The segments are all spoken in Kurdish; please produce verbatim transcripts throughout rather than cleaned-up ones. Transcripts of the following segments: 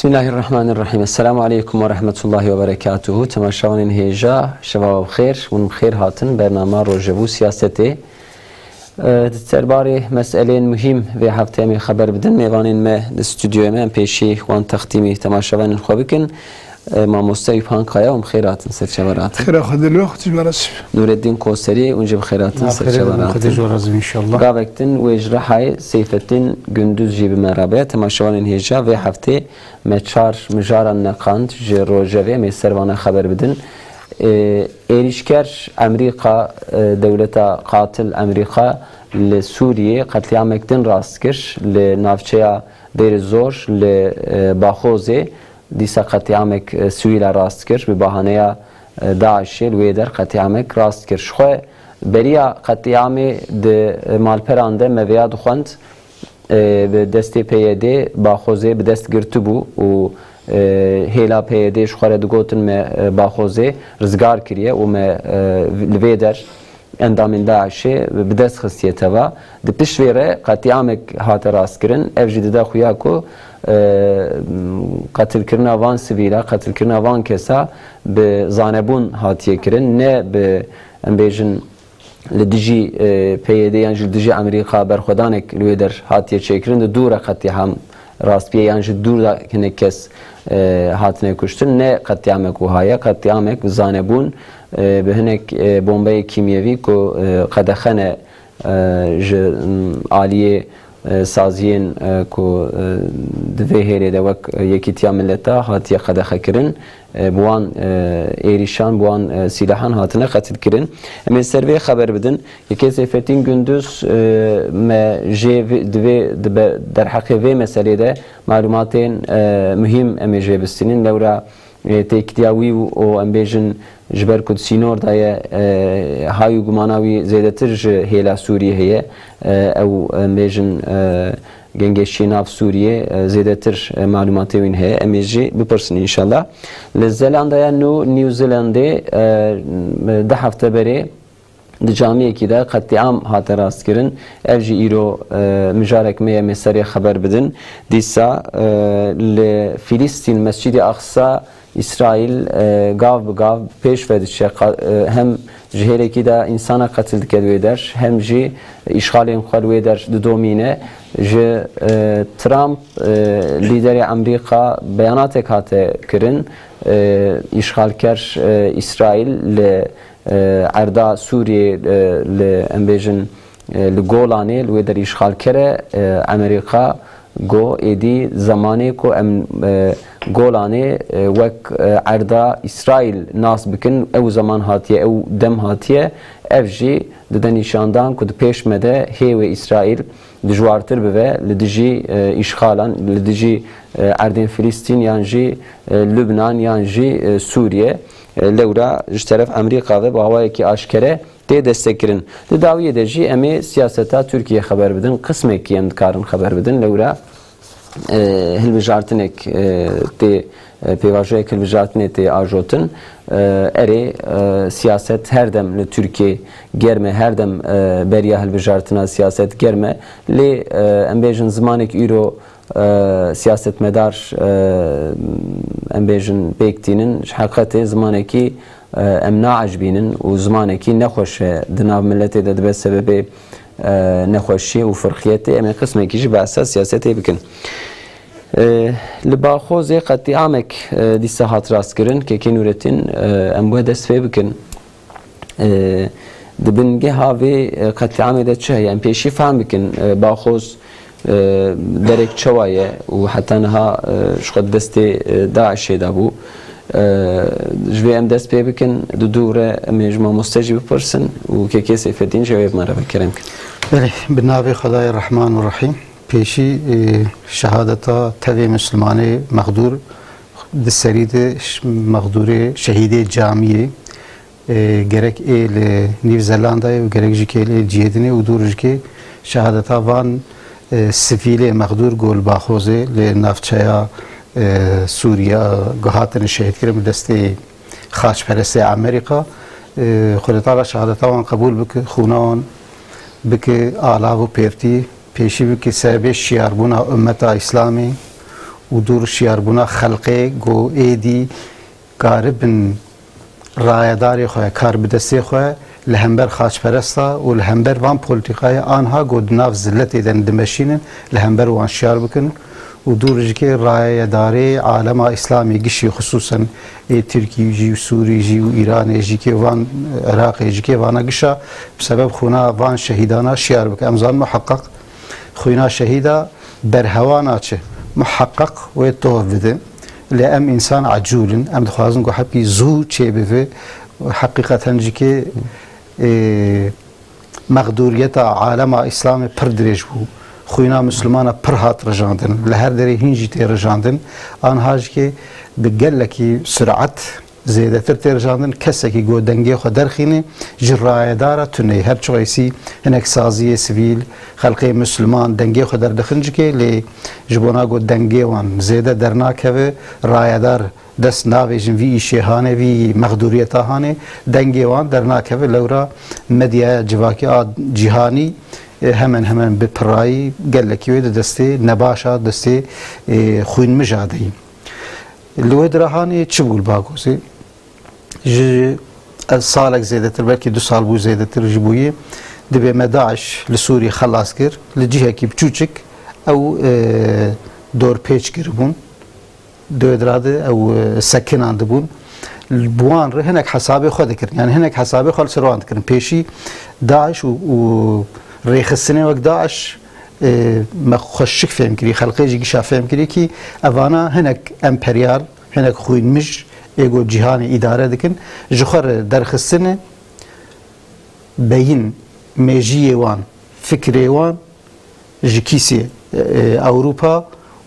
Bismillahirrahmanirrahim. Esselamu aleykum ve rahmetullahi ve berekatuhu. Temaşevanên hêja, şeva we bi xêr. Hûn bi xêr hatin bernama Rojevû Siyasetê. Di serbarê meseleyên muhîm vê heftê em ê xeber bidin. Mêvanên me di stûdyoyê me, em pêşî wan textîmî temaşevanên xwe bikin. Mamoste Ûphan Kaya, hûn bi xêr hatin, ser çava hatin. Xêra Xwedê li we, Xwedê ji we razî be. Nûreddîn Koserî, hûn jî bi xêr hatin, ser çava hatin. Xwedê ji we razî be înşallah. Gavek din wê ji Rihayê Seyfettin Gunduz jî bi me re be. Temaşevanên hêja, vê heftê me çar mijaran neqand ji Rojevê, em ê ser vana xeber bidin. Ê, êrîşker Emerîka, e, dewleta qatil Emerîka li Sûriyê qetlîamek din rast kir li navçeya Dêr Zor li, e, Baxozê. Dîsa qetlîamek, e, sivîla rast kir bi bahaneya, e, DAIŞ'ê li wê der qetlîamek rast kir. Ji xwe beriya qetlîamê di, e, malperan de me vêya dixwend, e, bi destê P Y D Baxozê bi dest girtibû û, e, hêla P Y D ji xwe re digotin me, e, Baxozê rizgar kiriye û me, e, li vê der endamên DAIŞ'ê bi dest xistiye teva. Di pişt vê re qetlîamek hate rastkirin. Ev jî dide xuya ku, e, qetilkirina van sivîla, qetilkirina van kesa bi zanebûn hatiye kirin, ne bi, em bêjin, li dijî, e, P Y D yan jî li dijî Amerîka berxwedanek li wê der hatiye çêkirin, di dû re qetlîam rast bûye yan jî dû re hinek kes, e, hatine kuştin. Ne qetlîamek wiha ye, qetlîamek bi zanebûn, e, bi hinek, e, bombeyê kîmyevî ku, e, qedexe ne, e, ji, m, aliyê, e, saziyên, e, ku, e, di vê hêlê de wek, e, Yekîtiya Mileta hatiye qedexekirin, e, bi wan, e, êrîşan, bi wan, e, sîlahan hatine qetilkirin. Em ê ser vê xeber bidin. Yekê Seyfettin Gunduz, e, me jê vê, di vê, di be, derheqê vê meselê de malûmatên, e, muhîm em ê jê bistînin. Lewra, e, têkiliya wî û, û em bêjin ji ber ku di sînor de ye, e, hay û gumana wî zêdetir ji hêla Sûriyê heye. E, ew, em bêjin, e, gengeşiyê nav Sûriyê, e, zêdetir, e, malûmatê wîn heye. Em ê jî bipirsin înşallah. Li Zelandaya Nû, New Zealandê, e, du hefte berê di camiyekî de qetlîam hate rastkirin. Ev jî îro, e, mijarek me ye, em ê serê xeber bidin. Dîsa, e, li Filistîn, Mescîdê Aqsa, Îsraîl, e, gav bi gav pêş ve diçe. Qa-, e, hem ji hêlekî de însana qetil dike di wê der, hem jî îşxalên xwe li wê der didomîne. Ji, e, Trump, e, lîderê Amerîka beyanatek hate kirin. E, îşxalker, e, Îsraîl li, e, erda Sûriyê, e, li, em bêjin, e, li Golanê, li wê der îşxalker e, e, Amerîka got, êdî zemanê ku em, e, Golanê, e, wek, e, erda Îsraîl nas bikin, ew zeman hatiye, ew dem hatiye, ev jî dide nîşandan ku di pêş me de hê wê Îsraîl dijwartir bibe li dijî, e, îşxalan, li dijî, e, erdên Filistîn yan jî, e, Lubnan yan jî, e, Sûriye. E, lewra ji teref Amerîka ve bi awayekî aşkere tê destekkirin. Di dawiyê de jî em ê siyaseta Tirkiyê xeber bidin, qismekî em dikarin xeber bidin. Lewra, e, hilbijartinek, e, tê, e, pêvajoyek hilbijartinê tê ajotin. E, erê, e, siyaset her dem li Tirkiyê germ e, her dem, e, beriya hilbijartina siyaset germ e. Lê, e, em bêjin zimanek îro, e, siyasetmedar, e, em bêjin pêk tînin, ji heqetê zimanekî, e, em naecibînin û zimanekî nexweş e di nav miletê de dibe sebebê, e, nexweşiyê û firqiyetê. Em ê qismekî jî behsa siyasetê bikin. E, li Baxozê qetlîamek, e, dîsa hat rastkirin. Kekê Nûretîn, e, em bi we dest pê bikin. E, di bingeha vê, e, qetlîamê de çi heye? Em pêşî fehm bikin, e, Baxoz, e, derek çawa ye û heta niha, e, ji xwe di destê, e, DAIŞê de bû. E, ji vê em dest pê bikin, di dû re em ê ji mamoste jî bipirsin û Kekê Seyfeddîn jî ew ê bi me re ve kerem kin. Belê, bi navê Xwedayê Rehman û Rehîm. Pêşî, e, şehadeta tevê Mislimanê mexdûr di serî de ş-, mexdûrê şehîdê camiyê, e, gerek ê li Nîv Zelandayê û gerek jî kê li cihê dinê û dûr jî kê şehadeta van, e, sivîlê mexdûr ku li Baxozê li navçeya, e, Sûriya ku hatine şehîdkirin bi destê xaçperestê Amerîka. E, Xwedê Teala şehadeta wan qebûl bike, xûna wan bike alav û pêrtî, pêşî bike sebebê şiyarbûna ummeta Îslamê û dûr şiyarbûna xelqê ku êdî karibin rayedarê xwe, kar bi destê xwe li hember xaçperesta û li hember van polîtîkaya anha ku di nav ziletê de dimeşînin, li hember wan şiyar bikin û dûr ji kê rayedarê alema Îslamê gişî, xisûsen ê Tirkî jî û Sûrî jî û Îranê jî kê van, Iraqê jî kê vana gişa bi sebeb xwîna van şehîdana şiyar bikin. Em zanin muheqeq xwîna şehîda berhewa naçe. Muheqeq wê toh bide. Lê em însan ecûl in. Em dixwazin ku hepkî zû çêbibe. Heqîqeten jî kê, ê, mexdûriyeta alema Îslamê pir dirêj bû. Xwîna Mislimana pir hat rijandin. Li her derê hîn jî tê rijandin. Anha jî kê bi gelekî surat zêdetir tê rijandin. Kesekî ku dengê xwe derxîne, ji rayedara tune ye. Her çiqasî hinek saziyê sivîl, xelkê Misliman dengê xwe derdixin jî kê, lê ji bona ku dengê wan zêde dernakeve, rayedar dest navêjin vî îşê hane, vî mexdûriyeta hane, dengê wan dernakeve. Lewra medyaya civakî a cîhanî, e, hemen hemen bi pirayî gelekî wê di destê nebaşa, destê, e, xwînmija de yî. Li wê dirahanê çi bû li Bagozê? Ji, ez salek zêdetir, belkî du sal bû zêdetir jî bûyî, dibê me DAIŞ li Sûriyê xelas kir, li cihekî biçûçik ew, e, dorpêç kiribûn. Di wê dira de ew, e, sekinandibûn. Bi wan re hinek hesabê xwe dikirin. Yani hinek hesabê xwe li ser wan dikirin. Pêşî DAIŞ û, û rêxistinê wek DAIŞ, e, me xwe şik fêm kirî, xelkê jî gişa fêm kirî kî evana hinek emperyal, hinek xwînmij ê ku cîhanê îdare dikin, ji xwe re derxistine beyin, mêjiyê wan, fikrê wan ji kîsê, e, Ewropa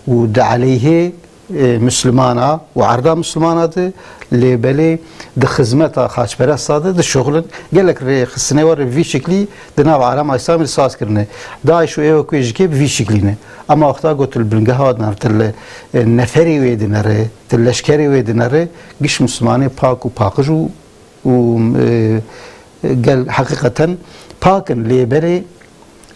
û di eleyhê, e, Mislimana û erda Mislimana de, lê belê di xizmeta xaçperesta de dişuxulin. Gelek rêxistinê were vî şiklî di nav alema Îslamê de saz kirine. DAIŞ û ê wekî jî kê bi vî şiklî ne. Ema wexta ku tu li bingeha dinere, tu li, e, neferê wê dinere, tu leşkerê wê dinere, giş Mislimanê pak û paqij û, û, e, gel heqîqeten pak in, lê belê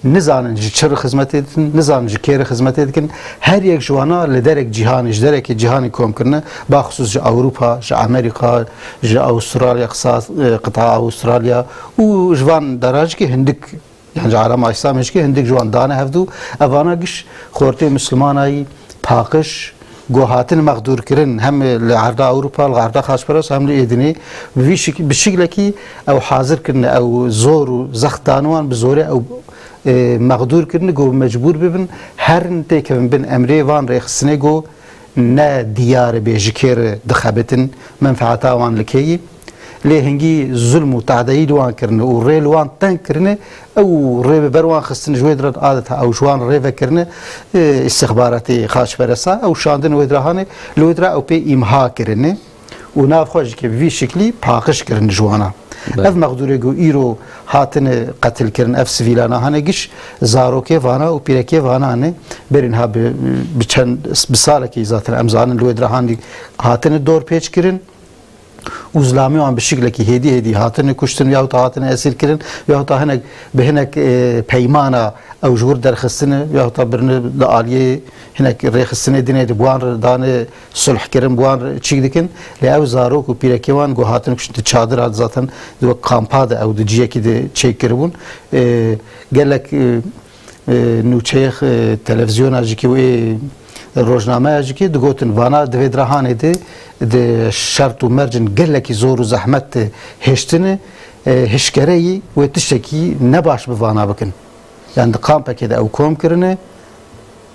nizanin ji çi re xizmetê dikin, nizanin ji kê re xizmetê dikin. Her yek ji wana li derek cîhanê, ji derekê cîhanê kom kirine, baxsûs ji Ewropa, ji Amerîka, ji Awustralya, qisa, e, qita Awustralya û ji van dera jî kê hindik, yan ji alema Îslamê jî kê hindik ji wan dane hevdû. Evana giş xortê Mislimanayî paqij, ku hatin mexdûrkirin, hem li erda Ewropa, li erda xaçperest, hem li êdinê, bi vî şik-, bi şiklekî ew hazir kirine, ew zor û zext dan wan, bi zorê ew, e, mexdûr kirine, ku mecbûr bibin, herin têkevin bin emrê van rêxistinê, ku ne diyar bê ji kê re dixebitin, menfeeta wan li kê yî. Lê hingî zulm û tadeyî li wan kirine û rê li wan teng kirine, ew rê bi ber wan xistin, ji wê dira adeta ew ji wan rê vekirine, e, îstixbaratê xaçperesta, ew şandin wê dira hanê, li wê dira ew pê îmha kirine û nav xwe jî kê bi vî şiklî paqij kirin ji wana. Belê. Ev mexdûrê ku îro hatine qetilkirin, ev sivîlana hane giş zarokê vana û pîrekê vana ne, berî niha bi, bi çend, bi salekî zaten em zanin li wê dira handî hatine dorpêç kirin. Û zilamê wan bi şiklekî hêdî hêdî hatine kuştin, yahut hatine esîr kirin, yahut hinek bi hinek, e, peymana ew ji wir derxistine, yahut birine li aliyê hinek rêxistinê dinê de bi wan re dane sulh kirin, bi wan re çîk dikin. Lê ew zarok û pîrekê wan ku hatine kuştin di çadira de zaten di wek kampa de ew di ciyekî de çêk kiribûn. E, gelek, e, e, nûçeyê, e, televîzyona jî kê û ê rojnameya jî kê digotin, vana di vê dirahanê de di şert û mercin gelekî zor û zehmet de hiştine, e, hişkereyî wê tiştekî nebaş bi vana bikin. Yani di kampekê de ew kom kirine,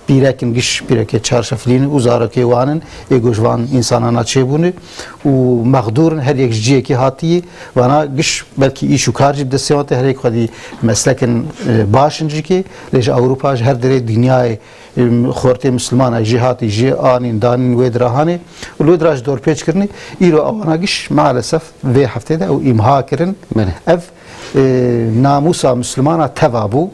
pîrekin giş pîrekê çarşeflî ne û zarokê wan in, ê ku ji van însanana çêbûne û mexdûr in, her yek ji ciyekî hatiyî, vana giş belkî îş û kar jî bi destê wan tê, her yek xwedî meslekin, e, baş in jî kê, lê ji Ewropa, ji her derê dinyayê, e, xortê Mislimana jî hatî, jê anîn, danîn wê dirahanê û li wê dira ji dorpêç kirinê, îro ewana giş maalesef vê heftê de ew îmha kirin. Belê. Ev, e, namûsa Mislimana teva bû.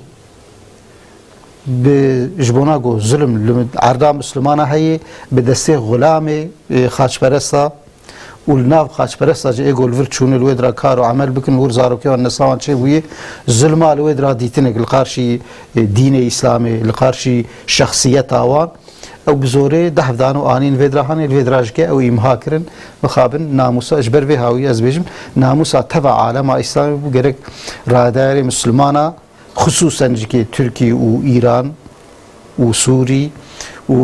Bi, ji bona ku zulm li erda Mislimana heye, bi destê xulamê, e, xaçperesta û li nav xaçperesta jî ê ku li vir çûne li wê dira kar û emel bikin, li wir zarokê wan nesawan çêbûye, zulma li wê dira dîtinek li qarşî, e, dînê Îslamê, li qarşî şexsiyeta wan, ew bi zorê dehf dan û anîn vê dira hanê, li vê dira jike ew îmha kirin, mixabin namûsa, ji ber vê hawî ez bêjim, namûsa teva alema Îslamê bû, gerek rayedarê Mislimana, xisûsen jikê Tirkî û Îran û Sûrî û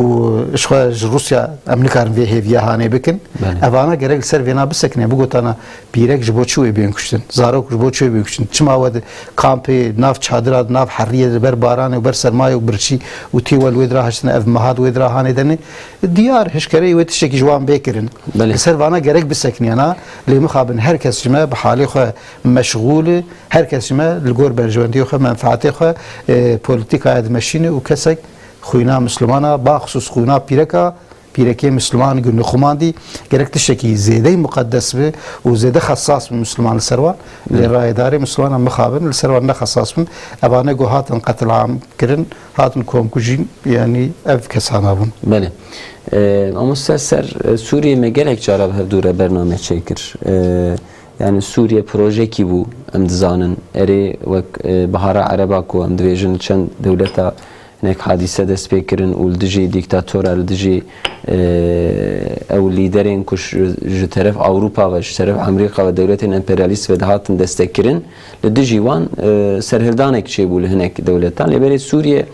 jixwe ji Rûsya em nikarin vê hêviya hanê bikin. Belê. Evana gerek li ser vêna bisekine, bigotana pîrek ji bo çi wê bên kuştin? Zarok ji bo çi wê bên kuştin? Çima we di kampê, nav çadira, nav heriyê, di ber baranê û ber sermayê û birçî û tê we li wê dira haştine ev meha di wê dira hanê dene? Diyar hişkereyê wê tiştekî ji wan bê kirin. Belê. Li ser vana gerek bisekine, na lê mixabin her kes ji me bi halê xwe meşxûl e. Her kes ji me li gor berjewendiyê xwe, menfaetê xwe, e, polîtîkaya dimeşîne û kesek xwîna Mislimana, baxsûs xwîna pîreka, pîrekê Misliman gundixumandî, gerek tiştekî zêdeyî muqedes be û zêde xesas be Misliman li ser wan. Lê Evet. rayedarê Mislimana mixabin li ser wan ne xesas bin. Evane ku hatin qetilam kirin, hatin komkujîn, yanî ev kesana bûn. Belê. E, mamoste, ser, e, Sûriyê me gelek cara bi hevdû re bername çêkir. E, Yani Sûriye projekî bû, em dizanin. Erê wek, e, Bihara Ereba ku em dibêjin, li çend dewleta hinek hadîse dest pê kirin û li dijî dîktatora, li dijî, e, ew lîderên ku ji, ji teref Ewropa ve, ji teref Amerîka ve, dewletên emperyalîst ve dihatin destekkirin, li dijî wan, e, serhildanek çêbû li hinek dewletan. Lê berê Sûriye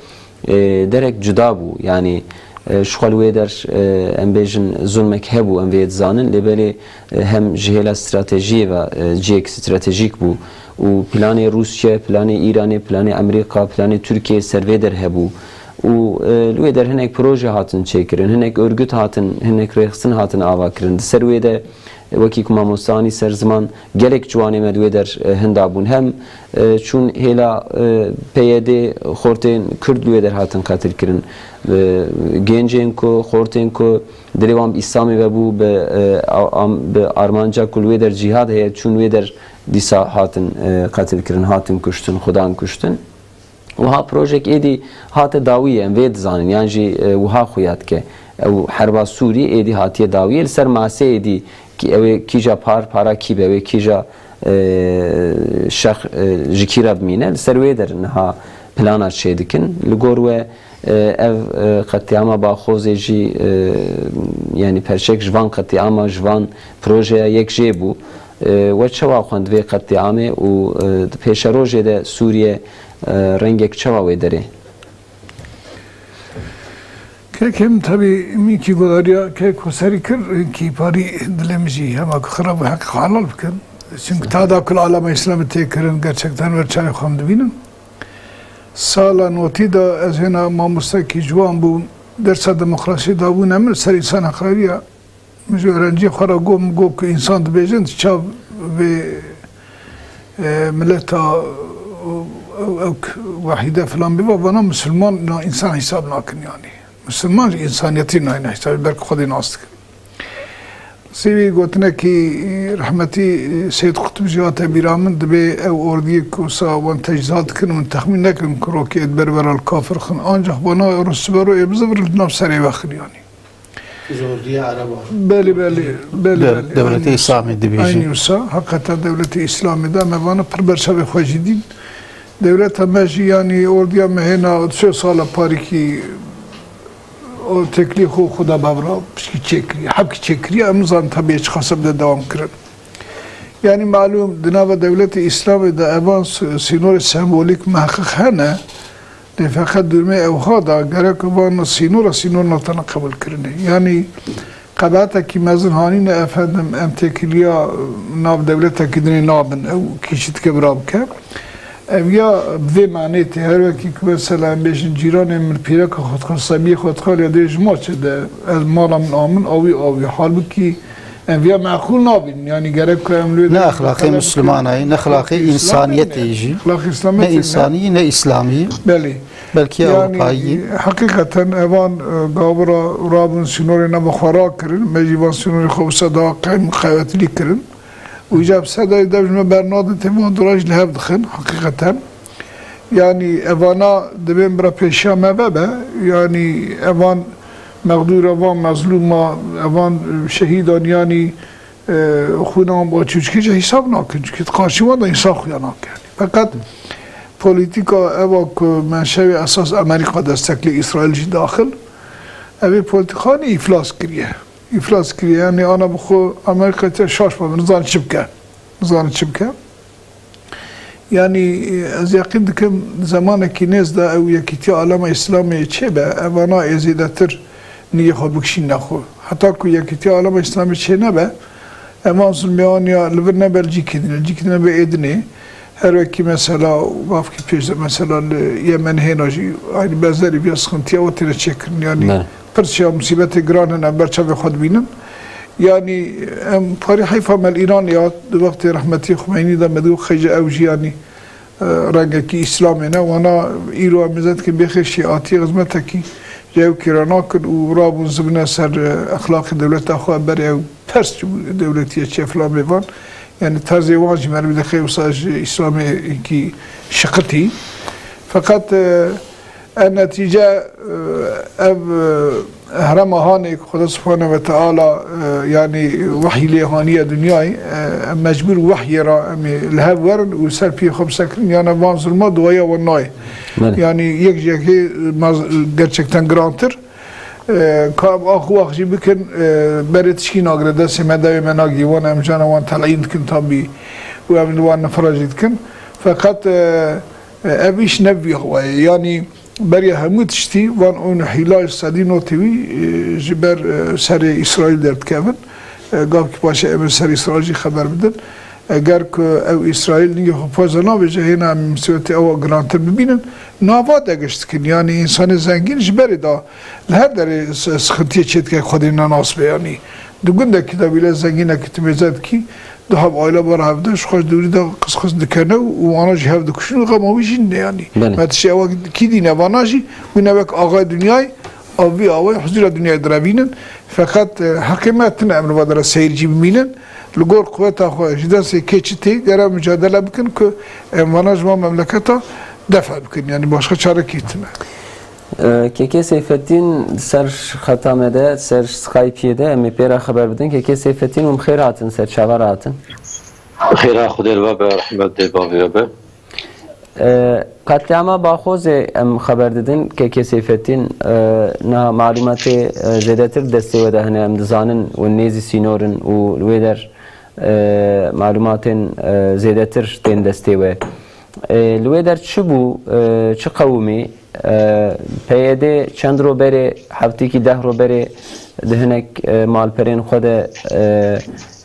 e, derek cuda bû. Yanî, e, ji xwe li wê der, e, em bêjin zulmek hebû, em vê dizanin, lê belê, e, hem ji hêla stratejiyê ve, e, cihek stratejîk bû û planê Rûsya, planê Îranê, planê Amerîka, planê Tirkiyê ser vê der hebû û, e, li wê der hinek proje hatin çêkirin, hinek örgüt hatin, hinek rêxistin hatin avakirin. Di ser wê de Wekî ku mamoste anî ser ziman, gelek ciwanê me di wê der, e, hinda bûn. Hem, e, çûn hêla, e, P Y D, xortên Kurd li wê der hatin qetilkirin. E, gencên ku, xortên ku dilê wan bi Îslamê ve bû, bi, e, a-, am-, bi armanca ku li wê der cîhad heye, çûn wê der dîsa hatin, e, qetilkirin, hatin kuştin, xudan kuştin. Wiha projek êdî hate dawiyê, em vê dizanin, yan jî, e, wiha xuya dike. Ew herba Sûrî êdî hatiye dawiyê, li ser masê êdî kî, ew ê kîja par, para kî be, ew ê kîja, e, şex, e, ji kî re bimîne, li ser wê der niha plana çêdikin. Li gor we, e, ev, e, qetlîama Baxozê jî, e, yanî perçek ji van qetlîama, ji van projeya yek jê bû. E, we çawa xwend vê qetlîamê û, e, di pêşerojê de Sûriye e, rengek çawa wê derê? Kek hem tabii min kî godariya kek xweserî kir, kî parî dilê min jî hema ku xirab û heq helal bikin. Çünkü ta da kul alema Îslamê tê kirin, gerçekten we çavê xwe em dibînin. Sala notî de ez hêna mamostekî ciwan bûm, dersa demokrasiyê dabûne min ser însan heqariya. Min ji öğrenciyê xwe re got, min got ku însan dibêjin, çav vê, e, mileta, ew, ew, ew wehîde filan bî, va bana misilman na însan hesab nakin yani. Misilman jî însaniyetî nayne hesabê, belkî Xwedê nas dikin. Sêwî gotinekî rehmetî Seyyid Qutb jî hate bîra min, dibê ew ordiyê ku wisa wan tecîzat dikin, min texmîn nekirin ku rokê ê di ber vera li kafir xin. Ancak bana rûsibero ê bizivir li nav serê ve xin yani. Zordiya Ereba. Belê, belê, belê, De-, belê. Dewletê Îslamê dibêjin. Aynî wisa, heqîqeten dewletê Îslamê de me vana pir berçavê xwe jî dîn. Dewleta me jî, yanî ordiya me hêna çil sala parîkî o teklîf xwe xuda bevra pişkî çêkiriye. Hebkî çêkiriye, em nizanin tabiye çi xaseb de dewam kirin. Yanî malûm, di nava dewletê Îslamê de evan s-, sînorê sembolîk muheqqiq hene. Lê feqet dûrmê ewha da gerek van sînora sînor natana qebûlkirinê. Yanî qebatekî mezin hanîne efendim em têkiliya nav dewletekî dinê nabin ew kî çi dike bira bike. Ev ya bi vê manê tê her wekî ku mesela em bêjin cîranê min pîreka xwe dixwe sebiyê xwe dixwe lê dê ji ma çi de ez mala min a min awî awî. Halbukî Ev ya meqûl nabîn. Yanî gerek ku em li wê Ne de exlaqê mesele Mislimanayî, ne exlaqê Îslamê însaniyetê ne. Jî. Exlaqê Îslamê Ne tê ne. Însanî, ne Îslamî. Belê. Belkî Yanî, Ewropayî. Heqîqeten evan, e, gavura rabûn sînorê nava xwe rakirin. Me jî van sînorê xwe wisa daha qeym qewetlî kirin. Û îca bi sedayê dev ji me bernadin tê van dora jî li hev dixin. Heqîqeten. Yanî evana divên bira pêşiya me vebe. Yanî evan mexdûra, van mezlûma, evan şehîdan, yanî e, xwîna wan ba çûçikê jî hîsab nakin. Çunke di qarşî wan de însan xuya nake. Feqet polîtîka eva ku menşevê esas Amerîka destek lê Îsraîl jî daxil, ev ê polîtîkanî îflas kiriye. Îflas kiriye. Yanî ana bi xwe Amerîka te şaş be, nizane çi bike. Nizane çi bike. Yanî, ez yeqîn dikim, zemanekî nêz de ew Yekîtiya Alema Îslamê çêbe, evana ê zêdetir nigê xwe bikişîne xwe. Heta ku Yekîtiya Alema Îslamê çênebe, evan zulmê wan ya li vir nebe li cîkî din e, cîkî din nebe ê dinê. Her wekî mesela, mafkî pêş de mesela li Yemen hêna jî aynî benzerî vîya sıkıntıya o têne çêkirin. Yanî, pirs ya musîbetê giran hene, em ber çavê xwe dibînin. Yanî, em parî heyfa me li Îran ya, di wextê rehmetî Xumeynî de me digot xêce ew jî, yanî, e, rengekî Îslamê ne. Wana îro em mêze dikin bêxê şîatî xizmetekî ji ew kêra nakin û rabûn zibine ser, e, exlaqê dewleta xwe, berê ew pers çûbû dewletiyê çê filan bêvan. Yanî terzê wan jî merivî dixê wisa ji Îslamê hinkî şiqitî. Feqet, e, En netîce, e, ev, e, herema hanê ku Xweda Subhane ve Teala, e, yanî wehyî lê haniye dinyayê, e, em mecbûr wehyê re em ê li hev werin û ser piyê xwe bisekirin, yana van zulma duaya wan nayê. Belê. Yanî yek ji yekê, e, maz-, gerçekten girantir. E, ka em ax û wax jî bikin, e, berê tişkî nagire destê me, dewê me nagihî wan, em cana wan telîn dikin tabî û em li wan nifira jî dikin. Feqet, e, e, ev îş ne bi vî hawayê. Yanî, Beriya hemû tiştî van ûn hîlaj sedî notê wî, e, ji ber, e, serê Îsraîl derdikevin. E, gavkî paşê em ê ser Îsraîl jî xeber bidin. Eger ku ew Îsraîl nigê xwe poze navêje, hêna em musîbetê ewa girantir bibînin. Nava de giş dikin. Yanî însanê zengîn ji berê da li her derê s-, sıkıntıyê çêdike Xwedê nenas be. Yanî di gundekî de bîle zengînekî tu mêze dikî, Di hev aile bar hevde ji xwe ji dûrî de qisqis dikene û wana jî hev dikuşin û xema wî jî nîne yanî. Belê. Me tiştê ewa kî dîne vana jî wî ne wek axayê dinyayê a vî awayî huzûra dinyayê direvînin. Feqet, e, heqê me tune em li va dere seyircî bimînin. Li gor quweta xwe ji destê kê çi tê gere em micadele bikin ku em vana ji van memleketa defe bikin. Yanî başqa çarekî tune. Kekê Seyfettin ser xeta me de, ser Skype'ê de, em ê pê re xeber bidin. Kekê Seyfettin, hûn bi xêr hatin, ser çava re hatin. Xêra Xwedê li we be, rehmet dê bavê we be. Qetlîama Baxozê em xeber didin. Kekê Seyfettin, niha malûmatê zêdetir destê we de hene, em dizanin hûn nêzî sînor in û li wê der malûmatên zêdetir tên destê we. Li wê der çi bû, çi qewimî? E, P Y D çend ro berê, heftêkî deh ro berê di hinek, e, malperên xwe de, e,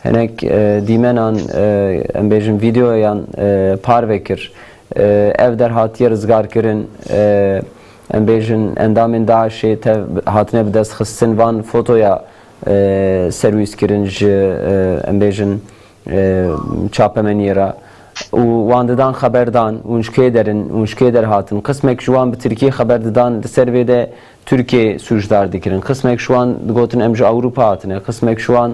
hinek, e, dîmenan, e, em bêjin vîdeoyan, e, parve kir. E, ev der hatiye rizgarkirin, e, em bêjin endamên DAIŞê tev hatine bi dest xistin, van fotoya, e, serwîs kirin ji, e, em bêjin, e, çapemeniyê re û wan didan xeberdan, hûn ji kê der in, hûn ji kê der hatin. Qismek ji wan bi tirkî xeber didan, li ser vê de Tirkiye sûcdar dikirin. Qismek ji wan digotin em ji Ewropa hatine, qismek ji wan,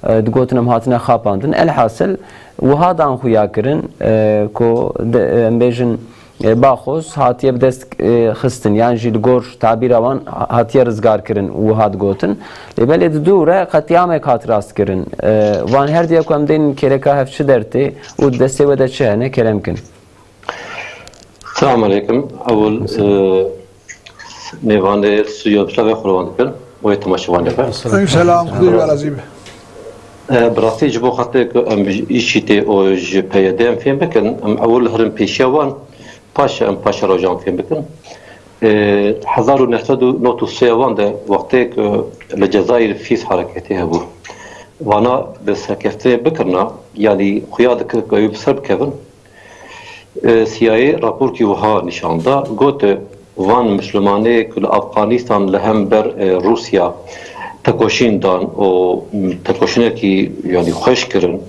e, digotin em hatine xapandin. Elhasil, wiha dan xuya kirin, e, ku de, em bêjin, e, Baxoz hatiye bi dest, e, xistin, yan jî li gor tabîra wan ha-, hatiye rizgarkirin û wiha digotin. Lê belê di dû re qetliamek hat rastkirin. E, van her diya ku em dên kêleka hev çi dertê û di destê we de çi hene, kerem kin. Selamun Aleyküm. Ewil, e, mêvanê stûdyo bi şevê xwe wan dikin. Wê temaşevanê be. Aleyküm selam, Xwedê ji we razî be. E, bi rastî ji bo xatirê ku em ji îşî tê û ji P Y D em fêm bikin, em ewil herin pêşiya wan, paşê em paşeroja wan fêm bikin. E, hezar û neh sed û nod û sê wan de wextê ku li Cezayir fîs hareketê hebû. Vana bi serkeftinê bikirina, yanî xuya dikir ku ew bi ser bikevin. E, C I A raporkî wiha nîşan da, got, van Mislimanê ku li Afxanîstan li hember, e, Rûsya tekoşîn dan û tekoşînekî, yanî xweş kirin,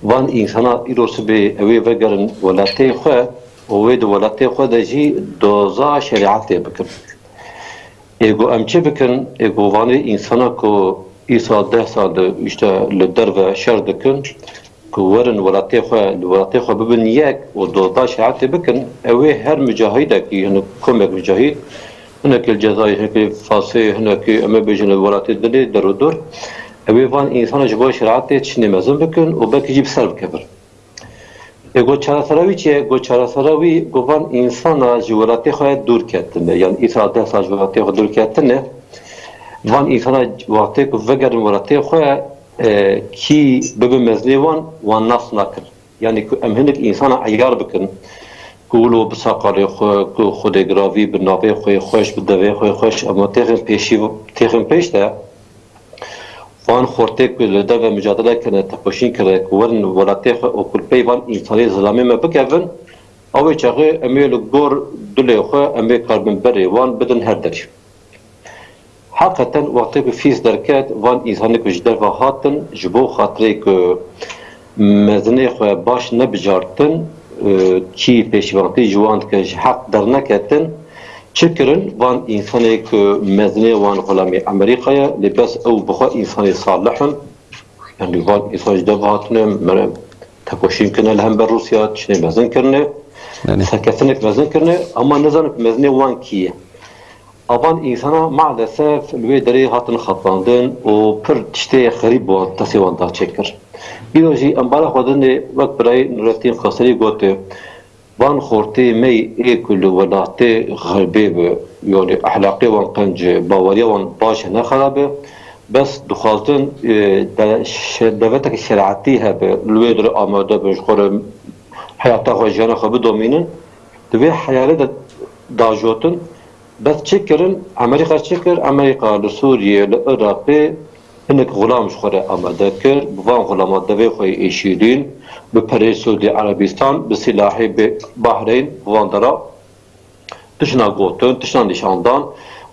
van însana îro sibê ew ê vegerin welatê xwe û wê di welatê xwe de jî doza şerîetê bikin. Ê ku em çi bikin? Ê ku vanê însana ku îsal deh sal de, îşte, li derve şer dikin, ku werin welatê xwe, li welatê xwe bibin yek û doza şerîetê bikin, ew ê her micahîdekî, hinek komek micahîd, hinekî li Cezayir, hinekî li Fasê, hinekî, em ê bêjin, li welatê dinê derûdor, Ew ê van însana ji bo şerîetê tiştê mezin bikin û belkî jî bi ser bikevin. Ê, got çaresera wî çi ye? Got çaresera wî, got van însana ji welatê xwe dûr ketine. Yanî îsal deh sal ji welatê xwe dûr ketine. Van însana wextê ku vegerin welatê xwe, e, kî bibe mezinê wan, wan nas nakin. Yanî ku em hinek însana eyar bikin, ku wilo bi saqalê xwe, ku Xwedê giravî bi navê xwe xweş, bi devê xwe xweş, em têxin pêşî, têxin pêş de, van xortê ku li derve micadele kirine, tekoşîn kirine, ku werin welatê xwe û ku li pey van însanê zilamê me bikevin, ew ê çaxê em ê li gor dilê xwe em ê karbin berê wan bidin her derî. Heqeten wextê ku fîs derket, van însanê ku ji derve hatin, ji bo xatirê ku mezinê xwe baş nebijartin, e, kî pêşîvantî ji wan dike, ji heq derneketin, çi kirin? Van însanê ku mezinê wan xulamê Amerîka ye, lê bes ew bi xwe însanê salih in. Yanî van însan ji derve hatine, mere tekoşîn kirine li hember Rûsya, tiştê mezin kirine, Belê. serkeftinek mezin kirine, ama nizanin ku mezinê wan kî ye. A van însana maalesef li wê derê hatin xapandin û pir tiştê xerîb bi wan, destê wan da çêkir. Îro jî em bala xwe dinê wek birayê Nurettin Xweserî gote, van xortê me yê ku li welatê xerbê bi, yanî ehlaqê wan qenc e, baweriya wan baş e ne xerab e, bes dixwazin, e, de-, şe-, devetek şerîetî hebe, li wê derê amade bin, ji xwe re heyata xwe, jiyana xwe bidomînin, di vê heyalê de dajotin, Bes çi kirin? Amerîka çi kir? Amerîka li Sûriyê, li Iraqê hinek xulam ji xwe re amade kir. Bi van xulama devê xwe yê êşîrîn, bi perê Sûdî Erebîstan, bi silahê bi Bahreyn, bi van dera tişna gotin, tişna nîşan dan,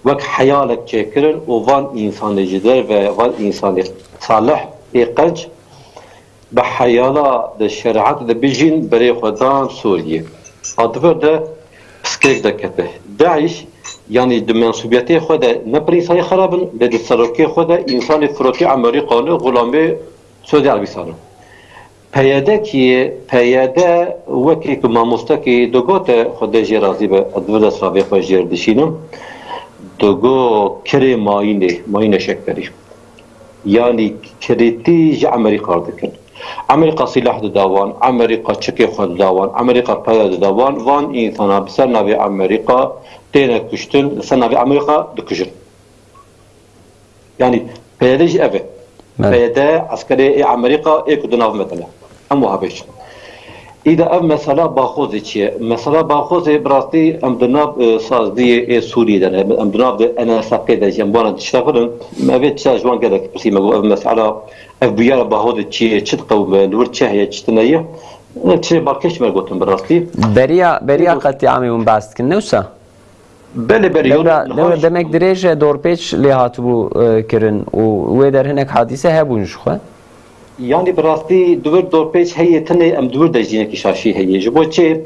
wek heyalek çêkirin û van însanê ji derve, van însanê salih ê qenc, bi heyala di şerîetê de bijîn, berê xwe dan Sûriyê. A di vir de piskirêk derkete. DAIŞ, yanî di mensûbiyetê xwe de ne pir însanê xerab in, lê di serokê xwe de însanê firokê Amerîkan e, xulamê Sûdî Erebîstan e. PYD kî ye? PYD wekî ku mamostekî digote, Xwedê jê razî be, ez di vir de silavê xwe jê re dişînim, digot kirê mayînê, mayîne şekberî. Yanî kirêtî ji Amerîka re dikin. Amerîka sîlah dida wan, Amerîka çikê xwe dida wan, Amerîka pere dida wan, van însana bi ser navê Amerîka têne kuştin, li ser navê Amerîka dikujin. Yanî PYD jî ev e. Belê. PYD eskerê ê Amerîka ê ku di nav me de ne. Em wiha bêjin. Îda ev mesela Baxozê çi ye? Mesela Baxozê bi rastî em di nav, e, saziyê ê Sûriyê de ne. Em di nav de N S Q de jî em wana diştexirin. Me vê tişta ji wan gelek pirsî, me got ev mesela, ev bûyera Baxozê çi ye, çi diqewime, li wir çi heye, çi tune ye? Ev tiştê balkêş me gotin bi rastî. Beriya, beriya Ego. qetlîamê hûn behs dikin, ne wisa? Belê, belê, Lewra, yanî niha lewra jî demek dirêj e dorpêç lê hatibû, e, kirin û wê der hinek hadîse hebûn ji xwe. Yanî bi rastî di wir dorpêç heye, tenê em di wir de jî hinekî şaşî heye. Ji bo çi?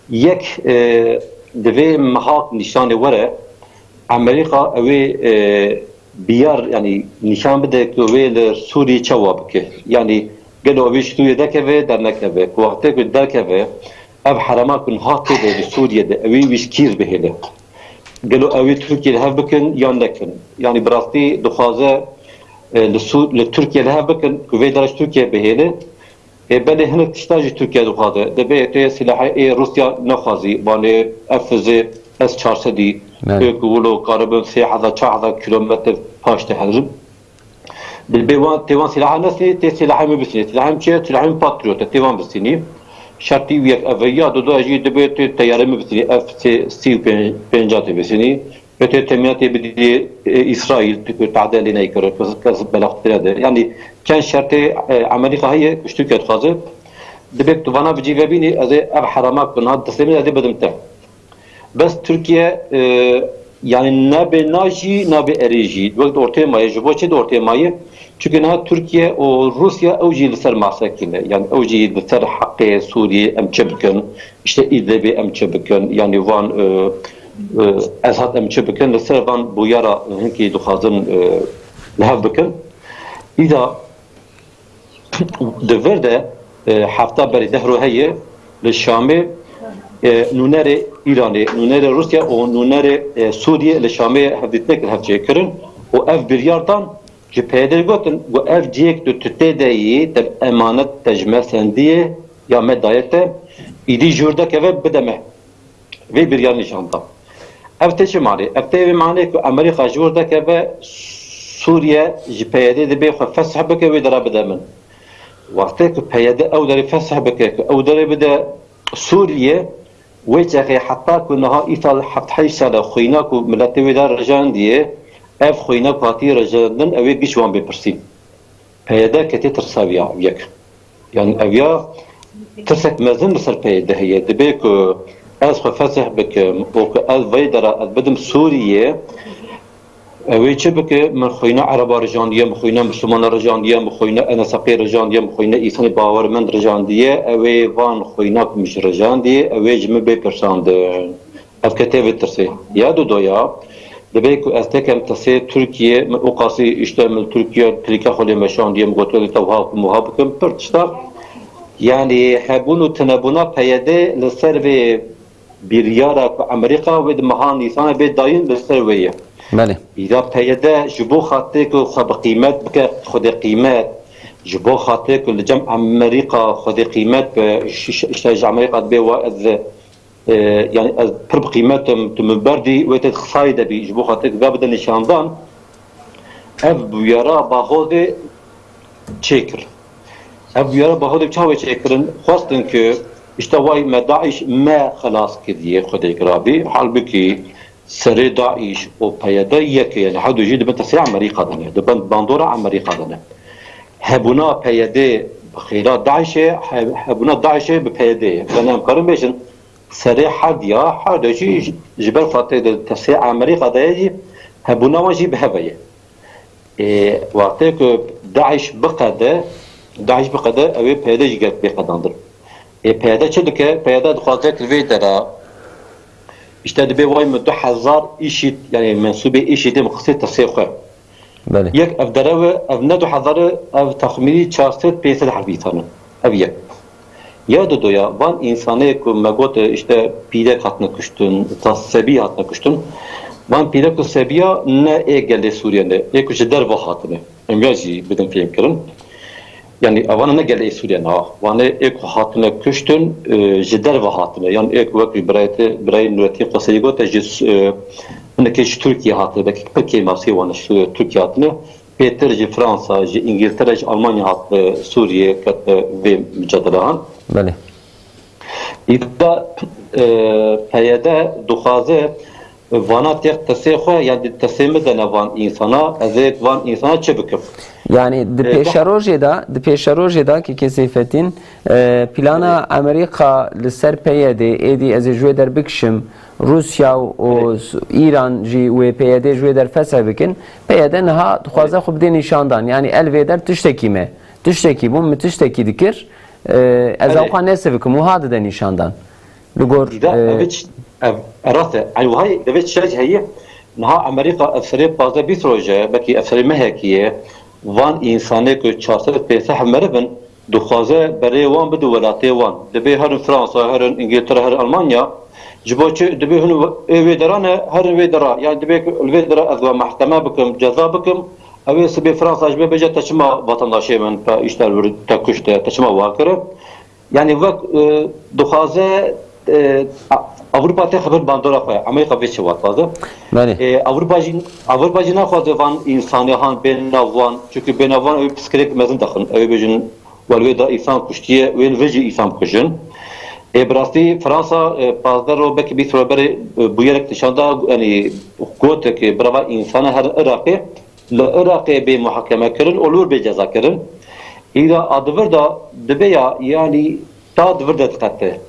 Yek, e, divê mihak nîşanê were, Amerîka ew ê, e, biyar, yanî nîşan bide ku wê li Sûriyê çawa bike. Yanî gelo ew ê ji Sûriyê derkeve, dernekeve. Ku wextê ku derkeve, ev herema ku niha tê de li Sûriyê de, ew ê wî ji kîr bihêle. Gelo ew ê Tirkiye li hev bikin yan nekin? Yanî bi rastî dixwaze, e, li Sû-, li Tirkiye li hev bikin ku vê dera ji Tirkiye bihêle. Ê, belê hinek tişta jî Tirkiye dixwaze. Dibê tê silahê ê Rûsya nexwazî, vanê F Z S çar sedî, Evet. ê ku wilo karibin sê hezar, çar hezar kilometre paş de herin. Dibê wan, tê wan silaha nesî, tê silahê min bisînî. Silahê min çi ye? Silahê min Patriot e, tê wan bisînî. Şertî wî yek ev e. Ya dudu jî dibê tê teyarê min bisînî, F sî û pênc, pênca tê bisînî. Ê tê temiyatê bidî, e, Îsraîl, tu ku tehde lê neykirin, kes, kes belaxtire de. Yanî çend şertê, e, Amerîka heye, ku ji Tirkiye dixwaze. Dibê tu vana bi cî ve bînî, ez ê ev herama ku niha destê min ez ê bidim te. Bes Tirkiye, e, yanî nabê na jî, nabê erê jî. Wek di ortê maye, ji bo çi di ortê maye? Çunke niha Tirkiye û Rûsya ew jî li ser masek ne. Yanî ew jî li ser heqê Sûriyê em çi bikin, işte Îdlibê em çi bikin, yanî van, e, e, Esad em çi bikin, li ser van bûyera hinkî dixwazin, e, li hev bikin. Îda Di vir de, e, hefta berî deh roj heye li Şamê, e, nûnerê Îranê, nûnerê Rûsya û nûnerê, e, Sûriyê li Şamê hevdîtinek li hev çêkirin û ev biryar dan Ji P Y D'ê gotin, got, ev cihêk tu, tu tê de yî, te emanet, te ji me sendiyê, ya me daye te, îdî ji wir dekeve, bide me. Vê biryar nîşan da. Ev tê çi manê? Ev tê vê manê ku Amerîka ji wir dekeve, Sûriye ji P Y D'ê dibê xwe fesih bike, wê dera bide min. Wextê ku P Y D ew derê fesih bike, ku ew derê bide Sûriye, wê çaxê heta ku niha îsal heft heşt sal e xwîna ku miletê wê de rijandiye, ev xwîna ku hatiye rijandin, ew ê giş wan bê pirsî. P Y D ketiye tirsa vî ya, ev yek. Yani ev ya tirsek mezin li ser P Y D heye. Dibê ku ez xwe fesih bikim û ku ez vê dera ez bidim Sûriyê, ew ê çi bike? Min xwîna Ereba rijandiye, min xwîna Mislimana rijandiye, min xwîna N S P rijandiye, min xwîna însanê bawermend rijandiye, ew ê van xwîna ku min ji rijandiye, ew ê ji min bê pirsandin. Ev ketiye vê tirsê. Ya dudoya, dibê ku ez têkem tirsê Tirkiye, min û qasî îşte min Tirkiye, klîka xwe lê meşandiye, min gotiye, "Te wiha bikim, wiha bikim", pir tişta. Yani hebûn û tinebûna P Y D li ser vê biryara ku Amerîka wê di meha Nîsanê bê dayîn, li ser wê ye. Belê. Îda P Y D ji bo xatirê ku xwe bi qîmet bike, xwedê qîmet, ji bo xatirê ku li cem Amerîka xwedê qîmet be, şi-, şi-, işte ji Amerîka dibê wa ez, e, yani ez pir bi qîmet im, tu min berdî, wê tê xisayî de bî, ji bo xatirê ku ga bide nîşandan, ev bûyera Baxozê çêkir. Ev bûyera Baxozê çawa çêkirin? Xwestin ku işte way me DAIŞ me xelas kiriye xwedê girabî. Halbukî serê DAIŞ û P Y D yek e, yani her du jî di bin tesê Amerîka de ne, di bin bandora Amerîka de ne. Hebûna P Y D bi xêra DAIŞê, he-, hebûna DAIŞê bi P Y D'ê ye. Yani em karin bêjin, serê herdiya, her du jî ji, ji ber xatirê di tesê Amerîka de ye jî, hebûna wan jî bi hev e ye. Ê, wextê ku DAIŞ biqede, DAIŞ biqede, ew ê P Y D jî gelek bê qedandin. Ê, P Y D çi dike? P Y D dixwaze ki vê dera, işte dibê way min du hezar IŞİD, yani mensûbê IŞÎDê min xistê tirsê xwe. Belê. Yek ev derew e, ev ne du hezar e, ev texmînî çar sed pênc sed herb însan in. Ev yek. Ya dudoya, van însanê ku me got, işte pîrek hatine kuştin, ta sebî hatine kuştin, van pîrek û sebiya ne ê gelê Sûriye ne, ê ku ji derve hatine. Em ya jî bidin fêhmkirin. Yani, evana ne gelê Sûriye ne, ha. Vanê ê ku hatine kuştin, e, ji derve hatine. Yan ê ku wek birayê te, birayê Nurettin Qaseyî gote, ji, e, hinekê ji Tirkiye hatine, belkî pir kêmasî wan ji Tirkiye hatine. Pêtir ji Fransa, ji Îngiltere, ji Almanya hat, e, Sûriye, ket, e, vê mücadelehan. Belê. Îda, e, P Y D dixwaze vana têx tesê xwe, yan di tesê min de ne van însana, ez ê van însana çi bikim? Yani di E, pêşerojê de, di pêşerojê de ki kesêfetin, e, plana Amerîka li ser P Y D, êdî ez ê ji wê der bikişim, Rûsya û Evet. s-, Îran jî wê P Y D ji wê der fesih bikin. P Y D niha dixwaze Evet. xwe bidê nîşandan. Yani el vê der tiştekî me. Tiştekî bû, min tiştekî dikir. E, ez Evet. ewqa nesivikim, wiha dide nîşandan. Li gor, Dîda, e, ev hiç, ev, e, rast e. Ey, wiha, ev hiç şey heye. Niha Amerîka ev serê pazdeh bîst roj e, belkî ev serê mehekî ye. Van însanê ku çar sed pênc sed meriv in, dixwaze berê wan bide welatê wan. Dibê herin Fransa, herin Îngiltere, herin Almanya. Ji bo çi? Dibê hûn ê wê dera ne, herin wê dera. Yani dibê ku li vê dera ez we mehkeme bikim, ceza bikim. Ew ê sibê Fransa ji me bêje te çima vatandaşê min, te îşte li wir te kuşte, te çima wa kire? Yani wek, e, dixwaze, e, A-, Ewropa têxe bin bandora xwe. Amerîka vê çi wat vaze. Belê. E, Ewropa jî, Ewropa jî naxwaze van însanê han bên nav wan. Çünkü bên nav wan ew piskirêk mezin dixin. Ew bêjin, wel wê da însan kuştiye, wê li vê jî însan bikujin. E, bi rastî Fransa, e, pazdeh ro belkî bîst ro berê, e, bûyerek nîşan da, yani gote ki birava însana her Iraqê, li Iraqê bê muhakeme kirin û li wir bê ceza kirin. Îra a di vir de dibe ya, yanî ta di vir de diqete.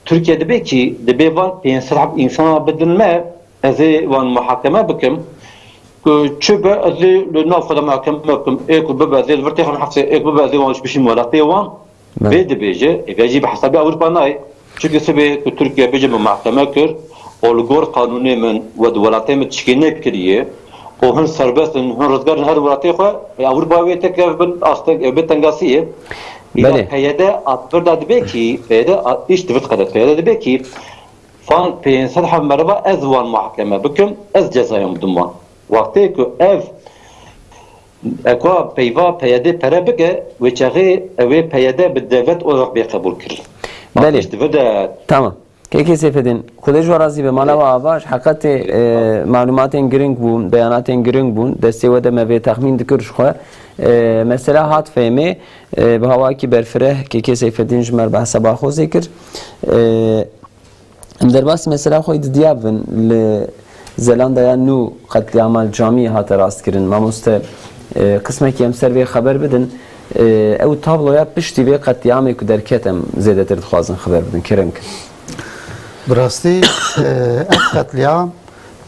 Tirkiye dibe kî, dibe van pênc sed heb însana bidin me, ez ê wan muhakeme bikim. Ku çi be, ez ê li nav xwe de muhakeme bikim. Ê ku bibe, ez ê li vir têxim hefsê, ê ku bibe, ez ê wan bişîm welatê wan. Belê. Vê dibêje, ê vê jî bi hesabê Ewropa nayê. Çimkî sibê ku Tirkiye bêje min mehkeme kir û li gor qanûnê min we di welatê min tişkê nekiriye û hin serbest in, hin rizgar in her welatê xwe, ê Ewropa wê têkeve bin asteng, ê bê tengasiyê. Îda Belê. P Y D a di vir de dibe kî, P Y D a, îş di vir diqede, P Y D dibe kî, van pênc sed heb meriva ez wan mehkeme bikim, ez cezayan bidim wan. Wextê ku ev Eka peyva P Y D pere bike, wê çaxê ew ê P Y D bi devlet olarak bê qebûl kirin. Belê. Pişt ve de Tamam. Kekê Seyfedîn, Xwedê ji we razî be, mala we ava, ji heqetê, e, malûmatên giring bûn, beyanatên giring bûn, destê we de me vê texmîn dikir ji xwe. E, mesela hat fêmê, e, bi hawakî berfireh, Kekê Seyfedîn ji me re behsa Baxozê kir. E, em derbasî mesela xwe yê didiya bibin, li Zelandaya nû qetlîama li camiyê hate rastkirin. Mamoste, e, qismekî em ser vê xeber bidin. E, ew tabloya piştî vê qetlîamê ku derket em zêdetir dixwazin xeber bidin. Kerem kin. Bi rastî, e, ev qetlîam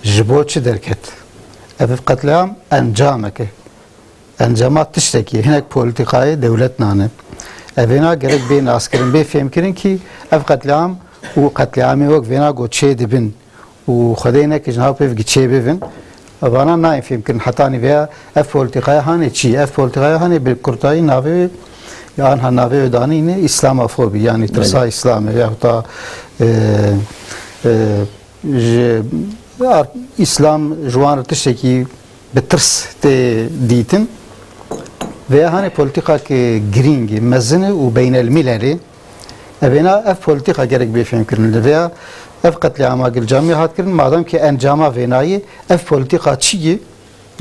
ji bo çi derket? Ev qetlîam encamek e. Encama tiştekî, hinek polîtîkayê dewlet nane. Evêna gerek bê naskirin, bê fêmkirin kî ev qetlîam û qetlîamê wek vêna ku çê dibin û Xwedê neke ji nav pêv çê bibin. Vana nayên fêmkirin. Hetanî veya ev polîtîkaya hanê çi? Ev polîtîkaya hanê bi kurtayî navê wê, ya anha navê wê danîne Îslamofobî, yanî tirsa Belê. Îslamê, yahut da, e, e, ji ar-, Îslam ji wan re tiştekî bi tirs tê dîtin. Veya hanê polîtîkak girîng, mezin e û beynelmîlel e. Evêna ev polîtîka gerek bê fêmkirin. Li veya ev qetlîama gilcamî hat kirin, madem ki encama vênayê, ev polîtîka çi ye?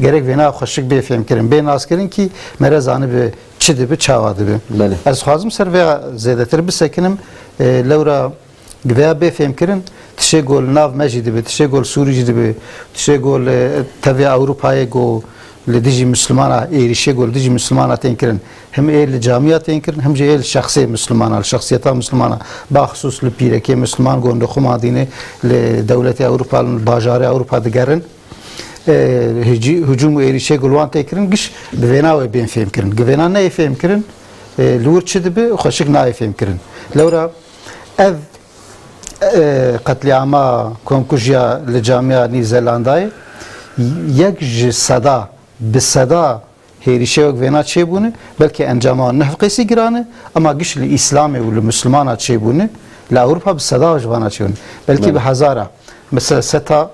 Gerek vêna xweşik bê fêmkirin, bê naskirin ki mere zanibe çi dibe, çawa dibe. Belê. Ez xwazim ser veya zêdetir bisekinim, e, lewra veya bê fêmkirin, tişê ku li nav me jî dibe, tişê ku li Sûrî jî dibe, tişê ku li tevê Ewropayê ku li dijî Mislimana, êrîşê ku li dijî Mislimana tên kirin, him ê li camiya tên kirin, him jî ê li şexsê Mislimana, li şexsiyeta Mislimana, baxsûs li pîrekê Misliman ku li xwe ma dîne li dewletê Ewropa, li bajarê Ewropa digerin. E, hicî-, hicûm û êrîşê ku li wan tê kirin, giş bi vêna wê bên fêmkirin. Gi vêna neyê fêmkirin, e, li wir çi dibe, xweşik nayê fêmkirin. Lewra ev, e, qetlîama komkujiya li camiya Nîv Zelandayê yek ji seda, bi seda hêrîşê wek vêna çêbûne, belkî encama wan ne hevqêsî giran e, ema giş li Îslamê û li Mislimana çêbûne, li Ewropa bi seda ji vana çêbûne. Belkî Belê. bi hezara. Mesela seta,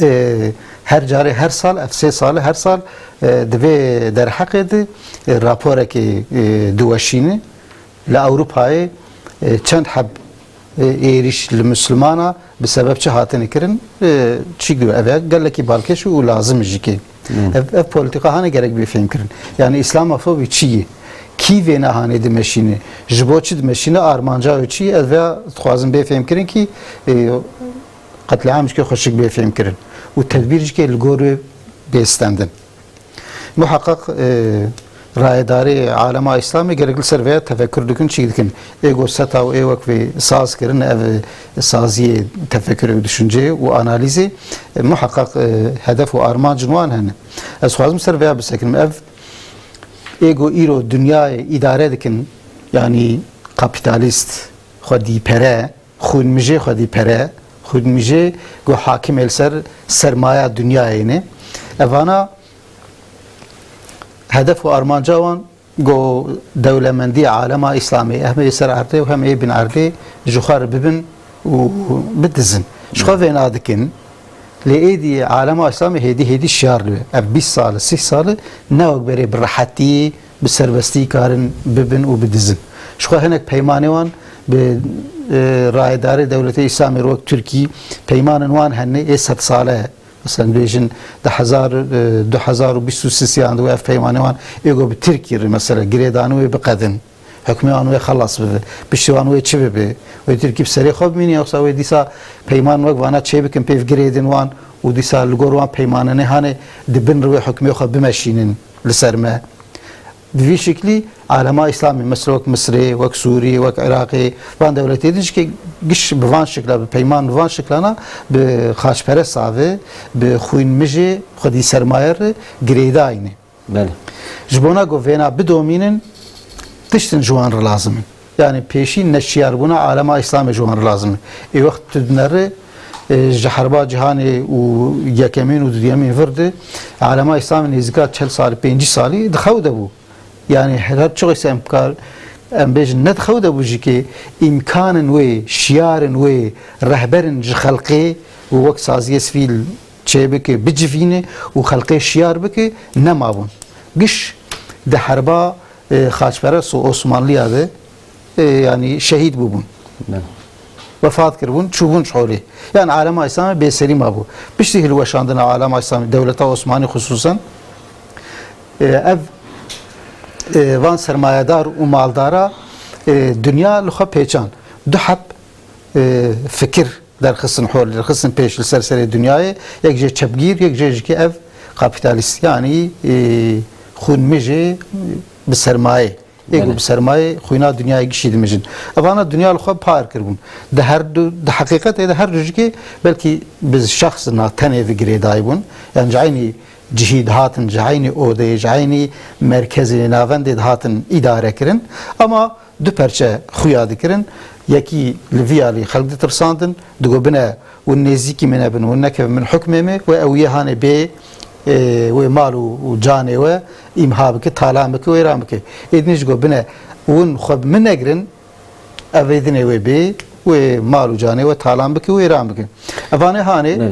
e, her carê, her sal, ev sê sal e, her sal, e, di vê derheqê de, e, raporekê, e, diweşîne. Li Ewropayê, e, çend heb, e, êrîş li Mislimana bi sebeb çi hatine kirin, e, çîk dibe. Ev ya gelekî balkêş û lazim jî kê. Hmm. Ev, ev polîtîka hane gerek bê fêmkirin. Yani Îslamofobî çi ye? Kî vêna hanê dimeşîne? Ji bo çi dimeşîne? Armanca wê çi ye? Ev ya dixwazin bê fêmkirin kî, e, qetlîam jikê xweşik bê fêmkirin. Û tedbîr jikê li gor wê bê stendin. Muheqeq, e, rayedarê alema Îslamê gerek li ser vêya tefekur dikin, çîk dikin. Ê go seta û ê wek vê saz kirin, ev saziyê tefekur û düşünceyê û analîzê, e, muheqeq, e, hedef û armancin wan hene. Ez xwazim ser vêya bisekinim. Ev ê go îro dinyayê îdare dikin, yanî kapîtalîst, xwedî pere, xwînmijê xwedî pere, xwînmijê go hakim ê li ser sermaya dinyayê ne. Evana hedef û armanca wan go dewlemendiya alema Îslamê, hem ê ser erdê û hem ê bin erdê ji xwe re bibin û bidizin. Ji xwe vêna dikin, lê êdî alema Îslamê hêdî hêdî şiyar dibe. Ev bîst sal e, sîh sal e, ne wek berê bi rehetî, bi serbestî karin bibin û bidizin. Ji xwe hinek peymanê wan bi, e, rayedarê dewletê Îslamê wek Tirkî peymanên wan hene ê sed sale. Mesela bêjin di hezar, e, du hezar û bîst û sê yan di ev peymanê wan ê go bi Tirkî re mesela girêdanî wê biqedin. Hukmê wan wê xelas bibe. Piştî wan wê çi bibe? Wê Tirkî bi serê xwe bimîne, yoksa wê dîsa peyman wek vana çê bikin, pêv girêdin wan û dîsa li gor wan peymananê hanê di bin rûyê hukmê xwe bimeşînin li ser me? Bi vî şiklî alema Îslamê, mesela wek Misirê, wek Sûrî, wek Iraqê, van dewletê din jikê giş bi van şikla, bi peyman bi van şiklana bi xaçperest ave, bi xwînmijê xwedî sermayer re girêdayî ne. Belê. Ji bona ku vêna bidomînin, tiştin ji wan re lazim in. Yani pêşî neşiyarbûna alema Îslamê ji wan re lazim e. Ê wext tu dineri, e, ji herba cîhanê û yekemîn û duyemîn vir de alema Îslamê nêzîka çel salî, pêncî salî di xew de bû. Yani her çiqî se em kar, em bêjin ne di xew de bû jî kê îmkanin wê, şiyarên wê, rehberin ji xelqê û wek saziyê sivîl çêbike, bicivîne û xelqê şiyar bike, nemabûn. giş di herba, e, xaçperes û Osmanliya de, e, yanî şehîd bûbûn. Ne. Wefat kiribûn, çûbûn ji holê. Yanî alema Îslamê bêserî mabû. Piştî hilweşandina alema Îslamê, dewleta Osmanî xisûsen, e, ev, e, van sermayedar û maldara, e, dinya li xwe pêçan. Du heb, e, fikir derxistin hol, derxistin pêş li ser serê dinyayê. Yek jê çepgîr, yek jê jikê ev kapîtalîst. Yanî, e, xwîn mijê bi sermayê. Ê ku Belê. bi sermayê xwîna dinyayê gişî dimijin. Evana dinya li xwe par kiribûn. Di her du, di heqîqetê de her du jikê belkî bi şexs na tenê ve girêdayî bûn. Yanî ji eynî cihî dihatin, ji eynî odeyê, ji eynî merkezê navendê dihatin îdare kirin. Ama du perçe xuya dikirin. Yekî li vî alî xelk ditirsandin, digo bine hûn nêzîkî min nebin, hûn nekevin min hukmê me, we ew yê hanê bê, e, wê mal û, û canê we îmha bike, talan bike, wêran bike. Ê dinê ji go bine hûn xwe bi min negirin, ev ê dinê wê bê, wê mal û canê we talan bike, wêran bike. Evanê hanê, Ne.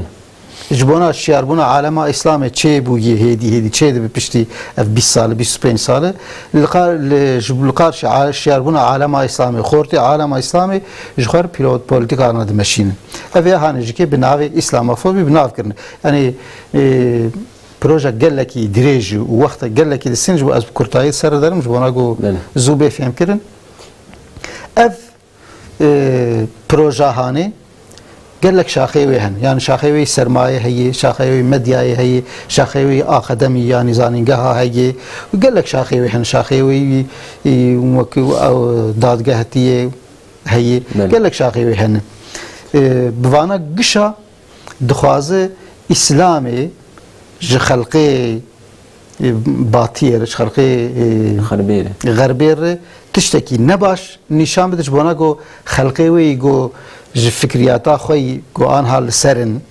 ji bona şiyarbûna alema Îslamê çê bûyî hêdî hêdî çê dibe piştî ev bîst sali, bîst û pênc sali. Li qar, li, ji, li qar şi-, a-, şiyarbûna alema Îslamê, xortê alema Îslamê ji xwe re pîlot polîtîkana dimeşînin. Ev ê hanê jikê bi navê Îslamofobî bi nav kirine. Yanî, e, proje gelekî dirêj û wexta gelekî distin ji bo ez bi kurtayî ser derim ji bona ku Belê. zû bê fêmkirin. Ev, e, proja hanê gelek şaxê wê hene. Yanî şaxê wê sermayê heye, şaxê wê medyayê heye, şaxê wê akademî yanî zanîngeha heye. Û gelek şaxê wê hene. Şaxê wê, e, wekî ew dadgehetiyê heye. Belê. Gelek şaxê wê hene. E, bi vana gişa dixwaze Îslamê ji xelqê, e, batiyê re, ji xelqê, e, Xerbê re. xerbê re tiştekî nebaş nîşan bide, ji bona ku xelqê wê yî ku ji fikriyata xwe yî ku anha li ser in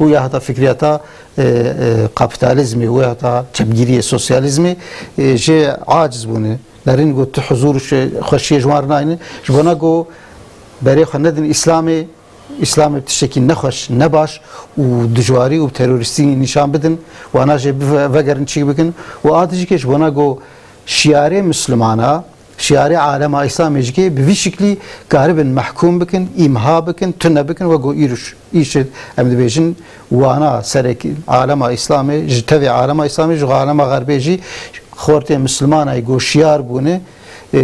û ya heta fikriyata, e, e, kapîtalîzmê û ya heta çepgîriyê sosyalîzmê, e, jê aciz bûne. Nerîn ku tu huzûr û şe-, xweşiyê ji wan re nayne. Ji bona ku berê xwe nedin Îslamê, Îslamê bi tiştekî nexweş, nebaş û dijwarî û terorîstî nîşan bidin, wana jê bive-, vegerin çîk bikin û a dijî ke ji bona ku şiyarê Mislimana, şiyarê alema Îslamê jikê bi vî şiklî karibin mehkûm bikin, îmha bikin, tune bikin, wek ku îro ş-, îşit em dibêjin, wana serek alema Îslamê, ji tevê alema Îslamê, ji alema Xerbê jî xortê Mislimana yî ku şiyar bûne, e,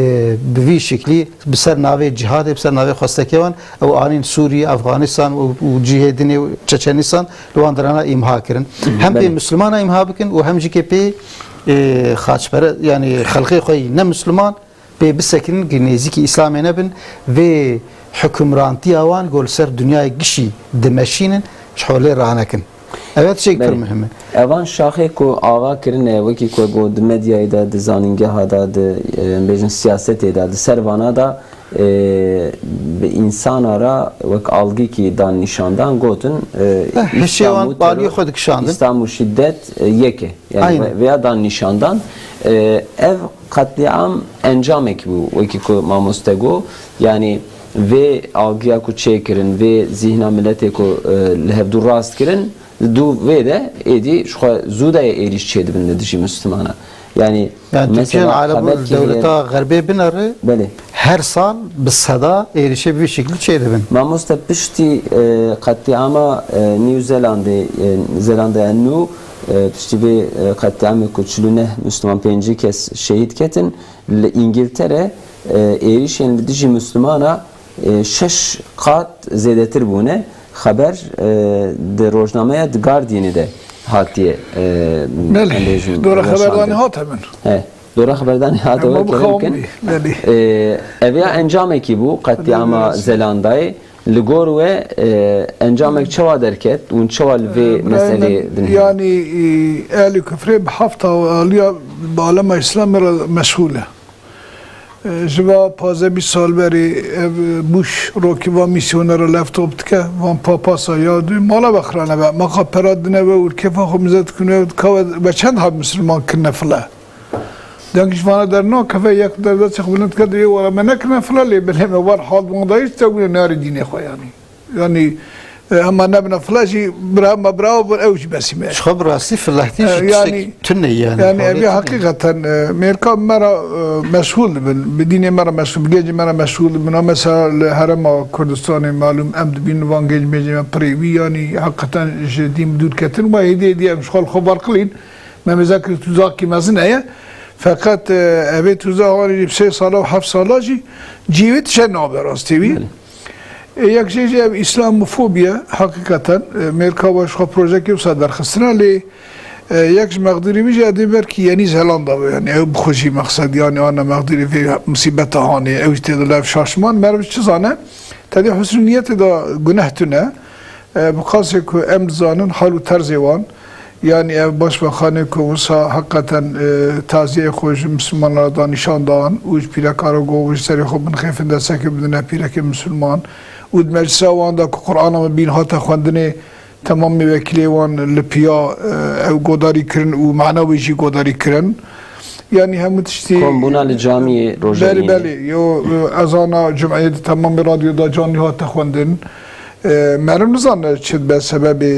bi vî şiklî bi ser navê cihadê, bi ser navê xwestekê wan, ew anîn Sûrî, Efxanistan û, û cihê dinê û Çeçenîstan li wan derana îmha kirin. Hem pê Belê. Mislimana îmha bikin û hem jî ke pê, e, xaçpere, yanî xelqê xwe yî ne Misliman pê bisekirin ki nêzîkî Îslamê nebin, vê hukimrantiya wan ku li ser dinyayê gişî dimeşînin, ji holê ranekin. Ev tiştek pir Belê. muhim e. Evan şaxê ku ava kirine, wekî ku got di medyayê de, di zanîngeha de, di, e, em bêjin siyasetê de, di ser vana de, e, bi însana re wek algîkî dan nîşandan, gotin, e, Eh, hişê wan Îslam û baliyê teror, xwe dikişandin. Îslam û şiddet, e, yek e. Yani Aynen. ve-, veya dan nîşandan, e, ev katliam encamek bû, wekî ku mamoste got. Yani vê algiya ku çêkirin, vê zîhna miletê ku, e, li hevdû rast kirin, dû vê de êdî ji xwe zû de ye êrîş çêdibin li dijî Mislimana. Yani Yani Türkiye'nin mesela alemi xeber ki dewleta heye Xerbê binere Belê. her sal bi seda êrişê bi vî şeklî çêdibin. Mamoste piştî, e, qetlîama, e, New Zelandê, e, Zelandaya Nû, e, piştî vê, e, qetlîamê ku çil û neh Müslüman, pêncî kes şehîd ketin, li Îngiltere, e, êrişên li dijî Müslümana, e, şeş qat zêdetir bûne. Xeber, e, di rojnameya The Guardianê de hatiye, e, Belê, em bêjin, dora weşandin. Xeberdanê hate min. He, dora xeberdanê hate Em we bixawin kerem kin. Bî, belê. E, ev ya encamekî bû, qetlîama Belê, belê. Zelandayê. Li gor we, e, encamek çawa derket? Hûn çawa li vê E, birayê meselê me, dinihînin? Yanî, e, ehlî kufrê bi heft aliya bi alema Îslamê re meşxûl e. E, ji va pazdeh bîst sal berê ev Bush rokî va mîsyonera leftob dike, van papasa ya dû mala ve xirane be. Maxa pera dine ve û kêfa xwe mize dikine ve, ka ve, ve çend heb misilman kirine file. Deng ji vana dernakeve, yek derdestê xwe bilind dike, dibê were me nekirine file, lê belê me war hal wan dayî, te wî nari dînê xwe yanî. Yanî, E, hema nebine fila jî bira me birawo bûn, ew jî besî me. Ji xwe bi rastî filehtî E, jî yanî, tiştek tune ye, yanî. Yanî, evî heqîqeten, e, mêrka me re, e, meşxûl dibin, bi dînê me re meşxûl, bi gencê me re meşxûl dibin. Ha, mesela li Herêma Kurdistanê malûm em dibînin van genc bêncê me pirê wî, yanî heqîqeten ji dîn bi dûr ketin. Wa hêdî hêdî em ji xwe li xwe berqilîn. Me mêze kir tuzakî mezin heye. Feqet, e, evê tuza wan jî bi sê sala û heft sala jî cî wê tişe nabe rastî wî. Belê. E, yek jê jî ev îslamofobiye, heqîqeten, e, mêrka we ji xwe projekê wisa derxistine, lê, e, yek ji mexdûrê wî jî edê belkî Yenî Zelanda be, yanî ew bi xwe jî mexsed, yanî ana mexdûrê vê musîbeta hanê, ew jî tê de lev şaşman, meriv çi zane, tedê husnû niyetê de guneh tune, e, bi qasê ku em dizanin hal û terzê wan, Yanî ev başbaxanê ku wisa heqeten, e, taziyeyê xwe ji Mislimanan re da nîşan dan û ji pîreka re got, ji serê xwe binixêfin, destekê bidine pîrekê Misliman û di meclisa wan de ku Qur'ana min bîn hate xwendinê, temamê wekîlê wan li piya, e, ew godarî kirin û mana wê jî godarî kirin. Yanî hemû tiştî Kombûna li camiyê rojê Belê, Înê. Belê. Yo, e, ezana cumeyê di temamê radyo da canlî hate xwendin. E, meriv nizane çi dibe sebebê,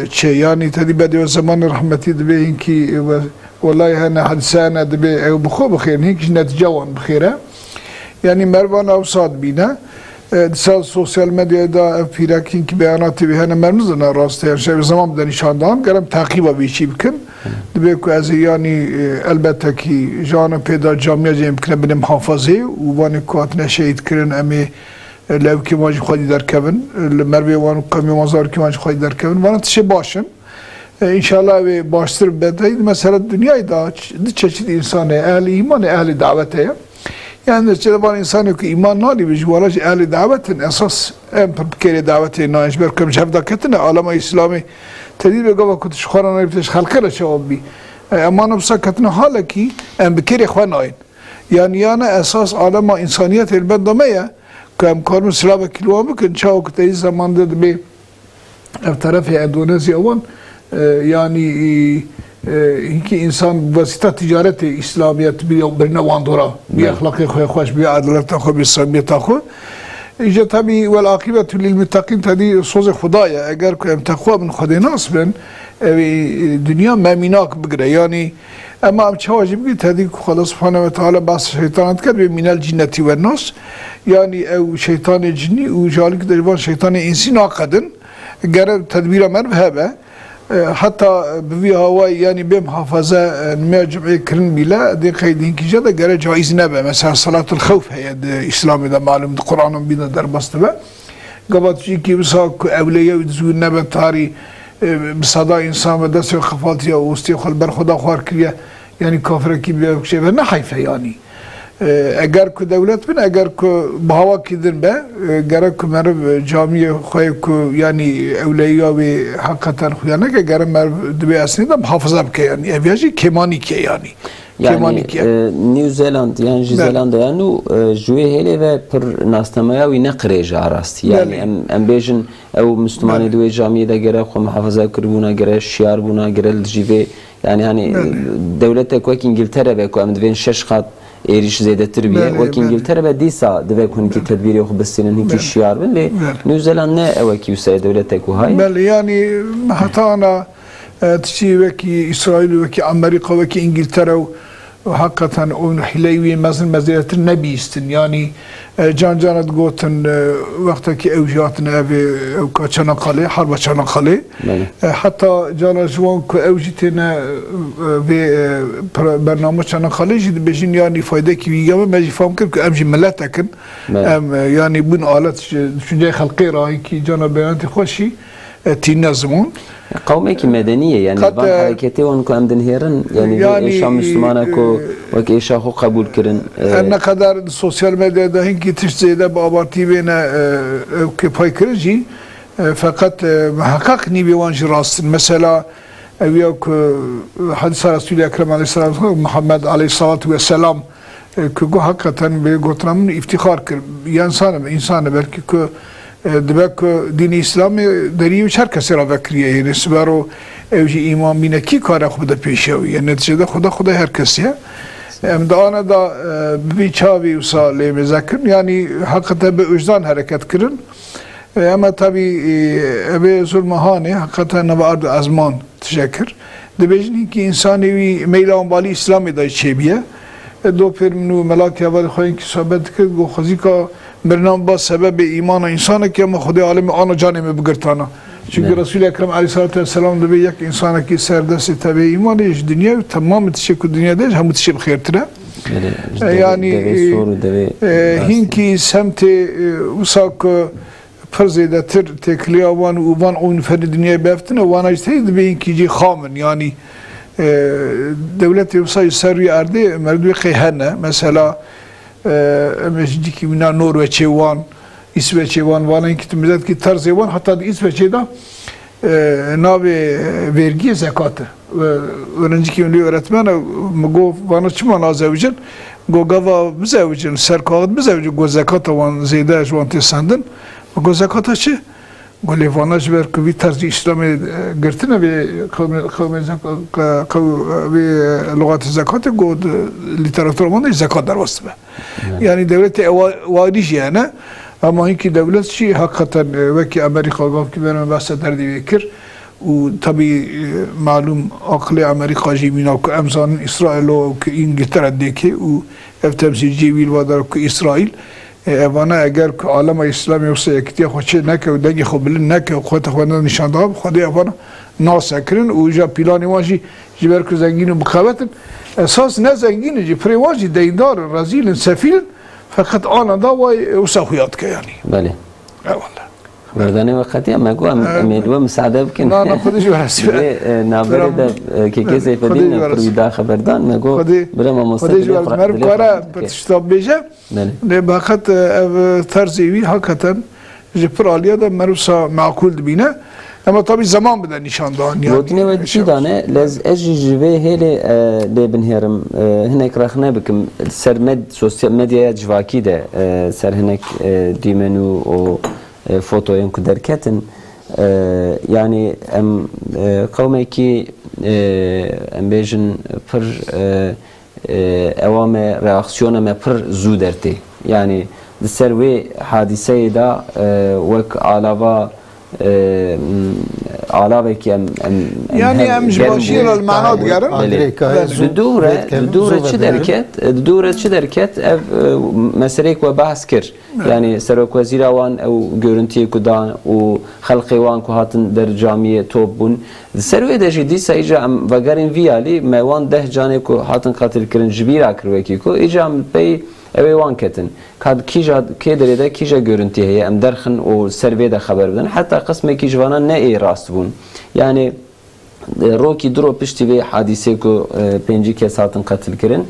e, çi. Yanî tedî bedê we zemanê rehmetî dibê hinkî, e, we, welay hene, hedise hene dibê ew bi xwe bixêrin, hinkî ji netîca wan bixêre. Yanî meriv ana wisa dibîne. E, dîsa sosyal medyayê de ev pîrek hinkî beyanatê wî hene, meriv nizane rast e, yan şevê zeman bide nîşan dan, gerem teqîba vî çî bikin. Dibê ku ez ê yanî, e, elbette kî ji ana pê de camiya cê bikine binê muhafazê û vanê ku hatine şehîd kirin, em ê lewkê wan jî xwedî derkevin, li mervê wan û qewmê wan zarokê wan jî xwedî derkevin. Vana tiştê baş in. E, înşallah ew ê baştir be. Di mesele dinyayê de ç-, di çeşit însan e, ehlî îman e, ehlî dawet e. Yani neticede van însanê ku îman nanî ji wana jî ehlî dawet in. Esas em pir bi kêrê dawetê nayên, ji ber ku em ji hev de ketine alema Îslamê. Tedî be gava ku tu ji xwe re nayê, tu ji xelkê re çawa bibî? E, em ana wisa ketine halekî em bi kêrê xwe nayên. Yanî, yana esas alema însaniyetê li benda me ye ku em karin silavekî li wan bikin. Çawa ku te yî zeman de dibê ev terefê Endonezya wan, e, yanî, e, e, hinkî însan bi wesîta ticaretê îslamiyet bi birine wan dora, bi Belê. exlaqê xwe xweş, bi edaleta xwe, bi samiyeta xwe. Îca tabî wel aqibetu lil muttaqîn tedî sozê Xuda ye. Eger ku em teqwa bin, Xwedê nas bin, ev ê, e, dinya me mînak bigire. Yanî, Ema em çawa jî bigî tedî ku Xweda Subhane ve Teala behs şeytana dike, dibê mînel cinnetî ve nas. Yanî ew şeytanê cinî û ji alî ku de ji van şeytanê însî naqedin. Gere tedbîra meriv hebe. E, heta bi vî hawayî, yanî bê muhafaze, e, nimêja cumeyê kirin bîle, dê qeydî hinkî jê de gere caiz nebe. Mesela salatul xewf heye di Îslamê de, malum di Qur'ana bî de derbas dibe. Gava tu jî kî wisa ku ewleya wî dizû nebe tarî, e, bi seda însan ve destê xwe qefaltiye û stê xwe li ber xwe da xwar kiriye, yanî kafirekî bê, bi kişê ve ne heyf e yanî. E, eger ku dewlet bin, eger ku bi hawakî din be, e, gerek ku meriv camiyê xwe yê ku yanî ewleya wê heqeten xuya neke, gerek meriv dibê esnê de muhafaza bike yanî. Ev ya jî kêmanîk e yanî. Yanî, Kêmanîk e. e, New Zealand yan jî Belê. Zelandaya nû, e, ji wê hêlê ve pir nasnameya wî ne qirêj a rastî. Yanî Belê. em, em bêjin ew Mislimanê Belê. di wê camiyê de gere xwe muhafaza kiribûna, gere şiyar bûna, gere li dijî vê, yanî, hani, Belê. dewletek wek Îngiltere be ku em divên şeş qat êrîş zêdetir biye. Belê, Wek belê. Îngiltere be dîsa divek hûn ki Belê. tedbîrê xwe bistînin, hinkî Belê. şiyar bin. Lê Belê. New Zealand ne ewekî wisa ye, dewletek wiha ye. Belê, yanî heta ana, e, tiştî wekî Îsraîl û wekî Amerîka, wekî Îngiltere û heqeten û hîleyî wî mezin mezêtir nebîstin. Yanî, e, can can digotin, e, wextekî ew jî hatine evê, ew ka Çanakkale, harba Çanakkale. Belê. E, heta cana ji wan ku ew jî têne, e, vê, e, pro-, bername Çanakkale jî dibêjin, yanî faydekî wî ya me, me jî fam kir ku em jî miletek in. Belê. Em, e, yanî bûn alet ji düşünceyê xelkê re, hinkî cana beyanatê xwe jî, e, tîne ziman. Qewmekî medenî ye, yanî Qet, van e, hereketê wan ku em dinhêrin, yanî vê Yanî, êşa Mislimana ku e, wek êşa xwe qebûl kirin, e, her ne qeder di sosyal medyada hinkî tişt zêde bi abartî bêne, e, ew kê pay kirin jî, e, feqet, e, miheqeq nîvê wan jî rast in. Mesela, ew ya ku, e, hedîsa Resûlê Ekrem aleyhisselatu, Muhammed aleyhisselatu vesselam, e, ku got, heqeten bê gotina min îftîxar kir. Yan sane, însan e, belkî ku, e, dibe ku dînê Îslamê deriyê wî ji her kesê re vekiriye. Yanî sibero ew jî îman bîne, kî kare xwe bide pêşiya wî? Yanî neticede Xuda, Xuda her kesî ye. Em di ana da, e, bi vî çavî wisa lê mêze kirin. Yanî heqeten bi wijdan hereket kirin. E, Ema tabî, e, evê zulma hanê, heqeten nava erd û ezman tije kir. Dibêjin hinkî însanê wî meyla wan balî Îslamê de çêbiye. E, do pêr min û melakê hevalê xwe hinkî sohbet dikir, got, xwezîka mirinan ba sebebê îmana însanekî, ema Xwedê alemê ana canê me bigirtana. Çunke Ne. Resûlê Ekrem aleyhissalatu vesselam dibê yek însanekî ser destê tevê îmanê ji dinya û temamê tiştê ku dinya de ji hemû tiştê bi xêrtir e. Belê, ji E, devê, yanî, devê e, sor û devê e, rastî. Hinkî semtê, e, wisa ku pir zêdetir têkiliya wan û van ew nifirê dinyayê bevtine, wana jî tey dibê hinkî jî xam in. Yanî, e, dewletê wisa jî ser wî erdê merdûyê qey hene. Mesela, e, em ê ji cîkî wîna Norweçê wan, Îsveçê wan, wana hinkî tu milet kî terzê wan, heta di Îsveçê de, e, navê vergiyê zekat e. Ve öğrencikî wî öğretmen e, mi got, vana çima nazewicin? Got, gava bizewicin, ser kaxit bizewicin, got, zekata wan zêde ji wan tê sendin. Mi got, zekata çi? Got, lê vana ji ber ku vî terzî Îslamê, e, girtine vê qewmê, qewmê zek-, qe-, qew-, vê lixatê zekatê, got, lîteratura wan de jî zekat derbas dibe. Evet. Yanî dewletê ewa-, wadî jî hene. Ema hinkî dewlet jî heqeten, e, wekî Amerîka gavkî berê me behsa derdê wê kir. Û tabî, e, malûm aqilê Amerîka jî mîna ku em zanin Îsraîl o ku Îngiltere dêkê û ev temsîlciyê wî li va dera ku Îsraîl, e, evana eger ku alema Îslamê wisa yekitiya xwe çê neke û dengê xwe bilind neke û quweta xwe ne nîşan da, bi Xwedê evana nasekirin û îja pîlanê wan jî ji ber ku zengîn û biqewet in. Esas ne zengîn in jî, pirê wan jî deyndar in, rezîl in, sefîl in. Feqet ana da way wisa xuya dike yanî. Belê. Eyvallah. Berdanê we qetiya me got em, Em, em ê li we misaade bikin. Na, na, xwedî ji we resî be. Divê, e, navberê de, e, kekê Em, Seyfedîn xwedî ji we pir resî. Wî da xeberdan me got, Xwedî, bira mamoste xwedî ji dilê we resî. xwe, Meriv dilê kare xwe pir bike. Tişta bêje. Belê. Lê bi heqet, e, ev, e, terzê wî haketen ji pir aliya de meriv sa meqûl dibîne. Ema tabî zeman bide nîşan dan. Yanî, Gotinê we dikî dane, lez ez jî ji vê hêlê, e, lê binhêrim, e, hinek rexne bikim. Ser med-, sosyal medyaya civakî de, e, ser hinek, e, dîmenû û, e, fotoyên ku derketin, e, yanî em, e, qewmekî, e, em bêjin pir, e, e, ewa me, reaksiyona me pir zû dertê. Yanî di ser wê hadîseyê de, e, wek alava, e, m, alavekî em, em, em Yanî hev em ji germ başî bûn. Re li mana digerin. Belê. Belê. Di dû re, di dû re çi derket? Di dû re çi derket? Ev, e, meseleyek we behs kir. Evet. Yanî serokwezîra wan ew görüntiyê ku dan û xelqê wan ku hatin der camiyê top bûn. Di ser wê de jî dîsa îca em vegerên vî alî, me wan deh canê ku hatin qetilkirin ji bîra kir wekî ku îca em pey ew ê wan ketin. Ka kîja kê derê de kîja görüntî heye, em derxin û ser vê de xeber bidin. Heta qismekî ji vana ne ê rast bûn. Yanî, e, rokî du ro piştî vê hadîsê ku, e, pêncî kes hatin qetilkirin,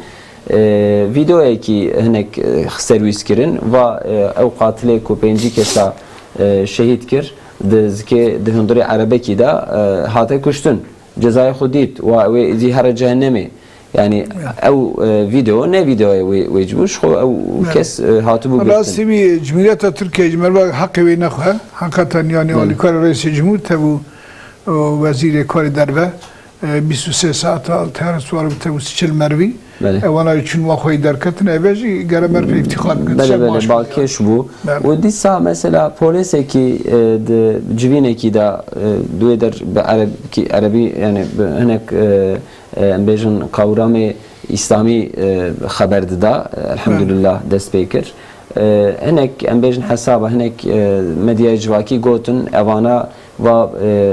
e, vîdeoyekî hinek, e, serwîs kirin, va, e, ew qatilê ku pêncî kesa, e, şehîd kir, di zikê, di hundirê erebekî de, e, hate kuştin. Cezayê xwe dît, wa wê zî here cehennemê. Yanî, Ya. ew, e, vîdeo ne vîdeoyê wê, wê ji bo, ji xwe ew Ya. kes, e, hatibû girtin. Rastî wî Cumhuriyeta Tirkiye ji merva heqê wê nexwe. Heqeten, yanî, Belê. alîkarê Reîsê Cumhur tevû, e, wezîrê karê derve, e, bîst û sê saeta teyara siwar bû, tevû çil mervî. Belê. Ewana çûn wa xwe yî derketin, eve jî gere mer pê îftîxar bikin. Belê, Ser belê, baş bû. balkêş bû. Belê. Û dîsa mesela polêsekî, e, di civînekî de, e, di wê der bi erebkî, erebî, yanî bi hinek, e, e, em bêjin qewramê îslamî, e, xeber dida, e, elhamdulillah dest pê kir. E, hinek, em bêjin hesaba, hinek, e, medyaya civakî gotin, evana va, e,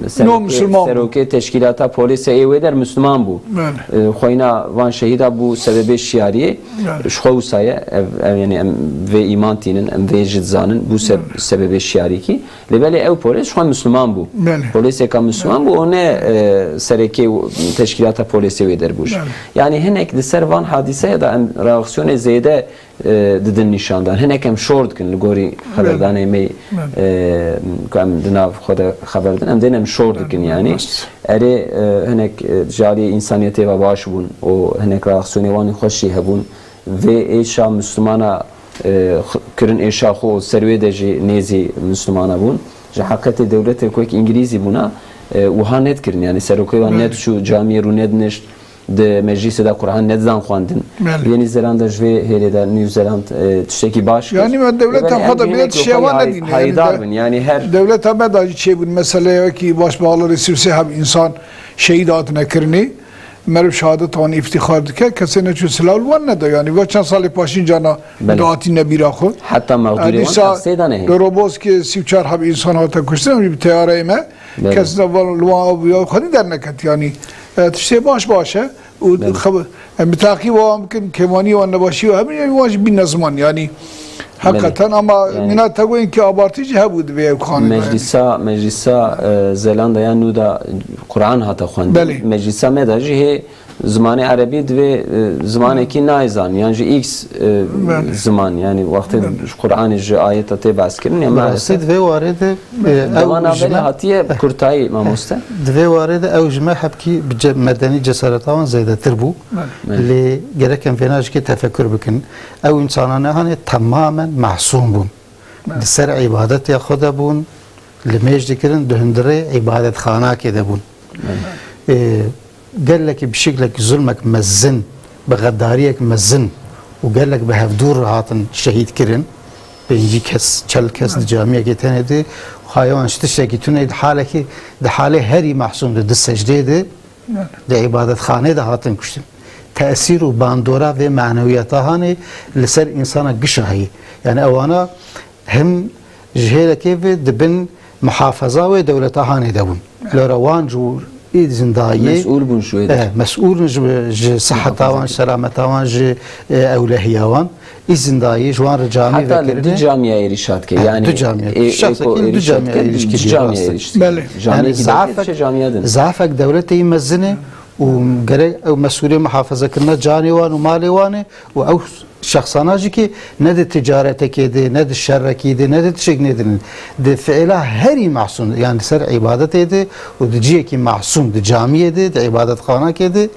No serokê, Müslüman bû. serokê teşkîlata polîsê ê wê der Müslüman bû. Belê. E, xweyna van şehîda bû sebebê şiyariyê. Belê. Ji xwe wisa ye, ev, ev, yanî em vê îman tînin, em vê jî dizanin, bû se-, Belê. sebebê şiyarîkî. Lê belê ew polês ji xwe Müslüman bû. Belê. Polêseka Müslüman bû, û ne, e, serekê û teşkîlata polêsê wê der bû jî. Belê. Yanî hinek di ser van hadîseye de em reaksiyonê zêde, e, didin nîşandan. Hinek em şor dikin li gorî Belê. xeberdanê me, Belê. e, ku em di nav xwe de xeber din, em dên em şor dikin Belê. yanî. Rast. Erê, e, hinek, e, ji alî însaniyetê ve baş bûn û hinek reaksiyonê wan ê xweş jî hebûn. Vê êşa Müslümana, e, x-, kirin êşa xwe û ser wê de jî nêzî Müslümana bûn. Ji heqetê dewletê ku wek Îngilîzî bûna, e, wiha nedikirin. Yanî serokê wan Belê. nediçû camiyê rû nedinişt. Di meclîsê de Quran nedidan xwendin. Belê. Yeni Zelanda ji vê hêlê de New Zealand, e, tiştekî baş kir. Yanî me dewleta Lê belê xwe em de jî bile hinek tiştiya wan wextayî nedîne, yanî hayîdar de bin. Yanî her dewleta me de jî çêbûn. Mesele wekî baş bağları sî û sê heb însan şehîd hatine kirinê. Meriv şehadeta wan îftîxar dike. Kesê neçû silav li wan neda. Yanî ve çend salê paşîn cana Belê. Dihatîne bîra xwe. Heta mexdûrê wan Dîsa ev sê dane heye. Li Roboskê sî û çar heb însan hate kuştin. Em jî bi teyareyê me. Belê. Kes li wan, li wan ew ya xwedî derneket. Yanî, e, tiştê baş baş e. Û Belê. xeb-, em bi taqî wan bikin, kêmanî wan nebaşî wan hebin, yanî wan jî bîne ziman. Yanî, Belê. heqeten ama Yani mîna te goyên ki abartî jî hebû divê ew kanûn. Meclîsa, meclîsa, e, Zelandaya nû da Quran hate xwendin. Belê. Meclîsa me de jî hê zimanê erebî divê, e, zimanekî nayê zan, yan jî X, e, Belê. ziman, yani wextê Belê. ji Quranê ji ayeta tê behs kirin, ya Bi rastî maalesef. Di vê warê de, e, Dema ew navberê jime hatiye kurtayî, mamoste. Di vê warê de ew jime hebkî bi ce-, medenî cesareta wan zêdetir bû. Belê. Lê gerek em vêna jikê tefekur bikin. Ew însanane hanê temamen mahsûm bûn. Belê. Di ser îbadetê xwe de bûn, limêj dikirin, di hundirê îbadetxanakê de bûn. Belê. Ê, gelekî bi şiklekî zulmek mezin, bi xedariyek mezin û gelek bi hevdûr hatin şehîd kirin. Pêncî kes, çel kes di camiyekê tenê de, xaye wan ji tiştekî tune di halekî, di halê herî mahsûm de, di secdê de, di îbadetxanê de hatin kuştin. Tesîr û bandora vê manewiyeta hanê li ser însana gişa heye. Yani ewana him ji hêlekê ve di bin muhafaza wê dewleta hanê de bûn. Lora wan ji îzindayê Mesûl bûn ji wê de. Eh, mesûl in ji, ji siheta wan, ji selameta wan, ji, eh, ewlehiya wan. Îzindayê ji wan re camî Heta li vekirinê. Du camiya êrîş hatike. Eh, Yani du camiya. ê-, Şexsekî êko li du êrîş camiya hatike, êrîş di kiriye camiyê rast e. êrîş dike. Belê. Camiyekî Yani dike, zafek, ti camiyê din. Zafek dewletê yî mezin e û gerek ew mesûlê muhafezekirina canê wan û malê wan e û ew şexsana jî ki ne di ticaretekê de, ne di şerekî de, ne di tiştek nedin. Di fiila herî mahsûm, yani ser îbadetê de û di ciyekî mahsûm, di camiyê de, di îbadetxanakê de,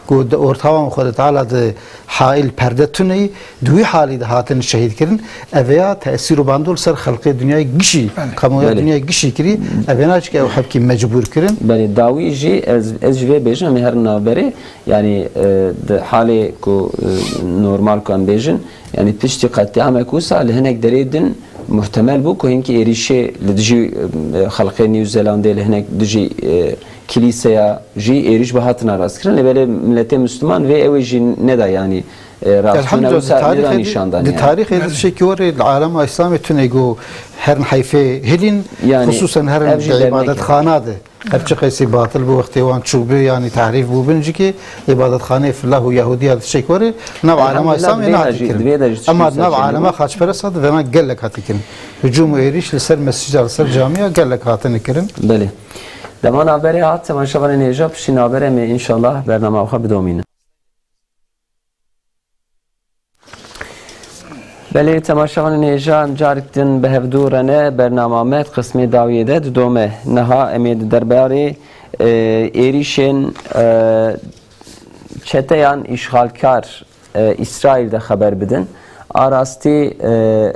ku di orta wan Xwedê Teala di hail perde tuneyî, di wî halî de hatin şehîd kirin. Ev ya tesîr û bandor ser xelqê dinyayê gişî, Belê. kamuya Belê. dinyayê gişî kirî. Ev ya naçike ew hebkî mecbûr kirin. Belê, dawî jî ez, ez ji vê bêjim, em ê herin navberê. Yani, e, di halê ku, e, normal ku em bêjin, yani piştî qetliamek wisa li hinek derê din muhtemel bû ku hinkî êrîşê li dijî, e, xelqê New Zelandê, li hinek dijî, e, kilîseya jî êrîş bi hatina rastkirin. Lê belê miletê Müslüman vê ew ê jî neda, yani, e, rastbûna Elhamdülillah, wisa di neda tarîxê de, nîşandan di yani. tarîxê de tiştekî were li alema Îslamê tune ku herin heyfê hilîn, Yani, xusûsen herin ev jî di dernekê. îbadetxana de. Ev çi qeysî batil bû, wextê wan çû bi, yani tahrîf bû bin jî ki îbadetxaneyê filah û Yahudiya tiştek were, nav alema Elhamdülillah, Îslamê divê de nahat jî, kirin. divê de jî Ama tiştek nav çêbû. alema xaçperest hat vena gelek hatikin. Hücum û êrîş li ser mescida, li ser camiya gelek hatine kirin. Belê. Dema navberê hat, temaşevanên hêja, piştî navberê em ê înşallah bernama xwe bidomînin. Belê, temaşevanên hêja, em carik din bi hevdû re ne, bernama me di qismê dawiyê de didome. Niha em ê di derbarê, e, êrîşên, e, çeteyan îşxalkar, e, Îsraîl de xeber bidin. A rastî, e,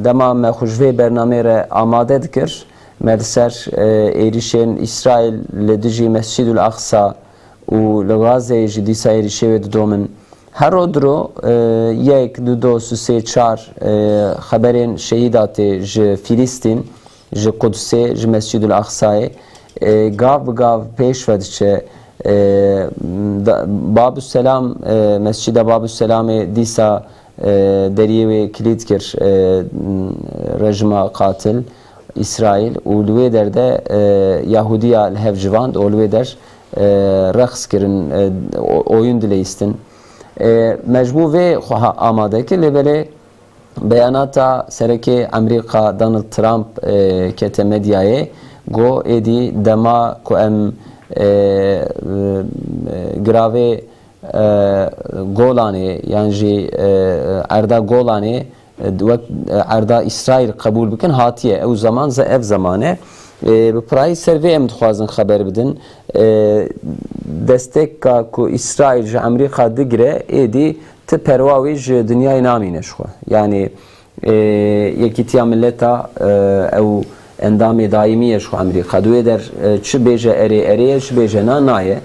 dema me xwe ji vê bernameyê re amade dikir, me li ser, e, êrîşên Îsraîl li dijî Mescîdul Aqsa û li Gazeyê jî dîsa êrîşê wê didomin. Her ro diro, e, yek, du, do, su, sê, çar, e, xeberên şehîdatê ji Fîlîstîn, ji Qudsê, ji Mescîdul Aqsayê, e, gav bi gav pêş ve diçe. E, da, Babusselam, e, Mescîda Babusselamê dîsa, e, deriyê wê kilît kir, e, rejima qatil Îsraîl û li wê derde, e, Yahudiya li hev civand û li wê der, e, reqs kirin, e, o-, oyun dileyistin. E, me ji bo vê xwe ha-, amade kir, lê belê beyanata serekê Emerîka Donald Trump, e, kete medyayê, got, êdî dema ku em, e, e, giravê, e, Golanê yan jî, e, erda Golanê, e, wek, e, erda Îsraîl qebûl bikin, hatiye. Ew zaman ze-, ev zaman e. E, bi pirayî ser vê em dixwazin xeber bidin. E, desteka ku Îsraîl ji Emerîka digire, êdî ti perwa wî ji dinyayê namîne ji xwe. Yanî, e, Yekîtiya Mileta, e, ew endamê daîmî ye ji xwe Emerîka. Di wê der, e, çi bêje erê, erê ye, çi bêje na, na ye.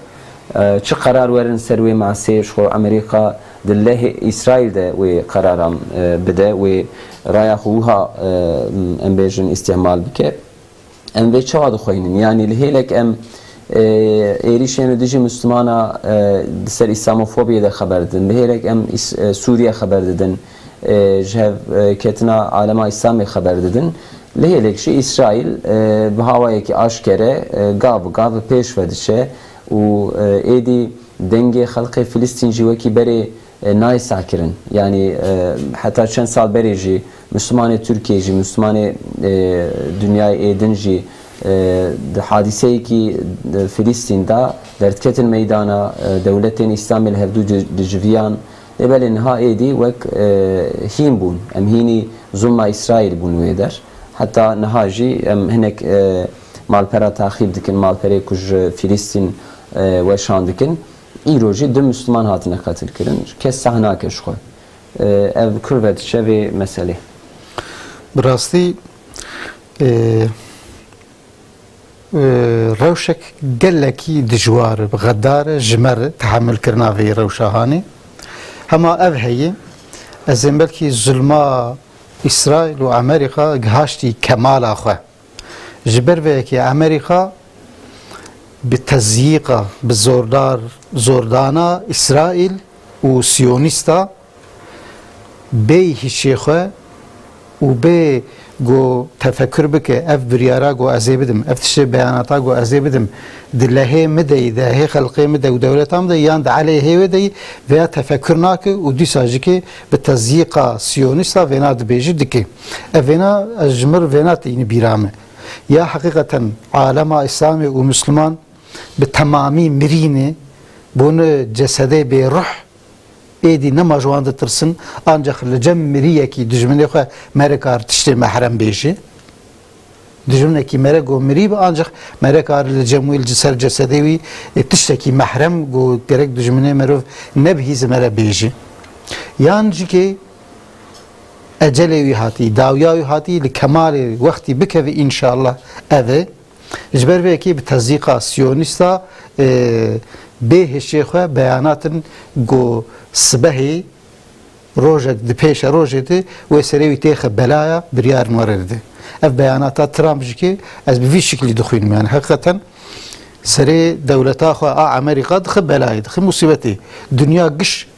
E, çi qerar werin ser wê masê, ji xwe Amerîka di lehê Îsraîl de wê qeraran, e, bide, wê raya xwe wiha, e, em bêjin îstîmal bike. Em vê çawa dixweynin? Yanî li hêlek em, e, êrîşên li dijî Mislimana, e, di ser Îslamofobiyê de xeber didin. Li hêlek em Îs-, e, Sûriye xeber didin. E, ji hev, e, ketina alema Îslamê xeber didin. Li hêlek jî Îsraîl, e, bi hawayekî aşkere, e, gav bi gav bi pêş ve diçe û, e, êdî dengê xelkê Filistîn jî wekî berê, e, nayê sakirin. Yanî, e, heta çend sal berê jî Mislimanê Tirkiyê jî, Mislimanê, e, dinyayê êdin jî, e, di hadîseyekî, e, Filistîn de derdiketin meydana, e, dewletên Îslamê li hevdû di-, diciviyan. Lê belê niha êdî wek, e, hîn bûn. Em hînî zulma Îsraîl bûn wê der. Heta niha jî em hinek, e, malpera taxîb dikin, malperê ku ji Filistîn, e, weşan dikin. Îro jî du Misliman hatine qetilkirin. Kes sah nake ji xwe. E, ev kur ve diçe vê meselê. Bi rastî, e, e, rewşek gelekî dijwar e, xedar e, ji me re tehemilkirina vê rewşa hanê. Hema ev heye, ez ên belkî zulma Îsraîl û Amerîka gihaştî kemala xwe. Ji ber vê yekê Amerîka bi tezyîqa, bi zordar, zordana Îsraîl û Siyonîsta bê hişê xwe û bê ku tefekur bike, ev biryara ku ez ê bidim, ev tiştê beyanata ku ez ê bidim, di lehê min de yî, di lehê xelkê min de û dewleta min de yan di eleyhê wê de yî, vêya tefekur nake û dîsa jikê bi tezyîqa siyonîsta vêna dibêjî dike. Ev vêna, ez ji mir vêna tîni bîra me. Ya heqîqeten alema Îslamê û Misliman bi temamî mirî ne, bûne cesedê bêruh, êdî nema ji wan ditirsin, ancax li cem miriyekî dijminê xwe mere kar tiştê mehrem bêje. Dijminekî mere ku mirî be, ancax mere kar li cem wî, li ser cesedê wî, e, tiştekî mehrem ku gerek dijminê mirov nebihîze mere bêje. Yan jikê ecelê wî hatî, dawiya wî hatî, li kemalê wextî bikeve înşallah ev e. Ji ber vê yekê bi tezîqa siyonîsta, e, bê hişê xwe beyanatin ku sibehê rojek di pêşe rojê de wê serê wî têxe belaya biryar nû re dide. Ev beyanata Trump jî ke ez bi vî şiklî dixwînim, yani heqîqeten serê dewleta xwe a Amerîka dixe belayê, dixe musîbetê. Dinya giş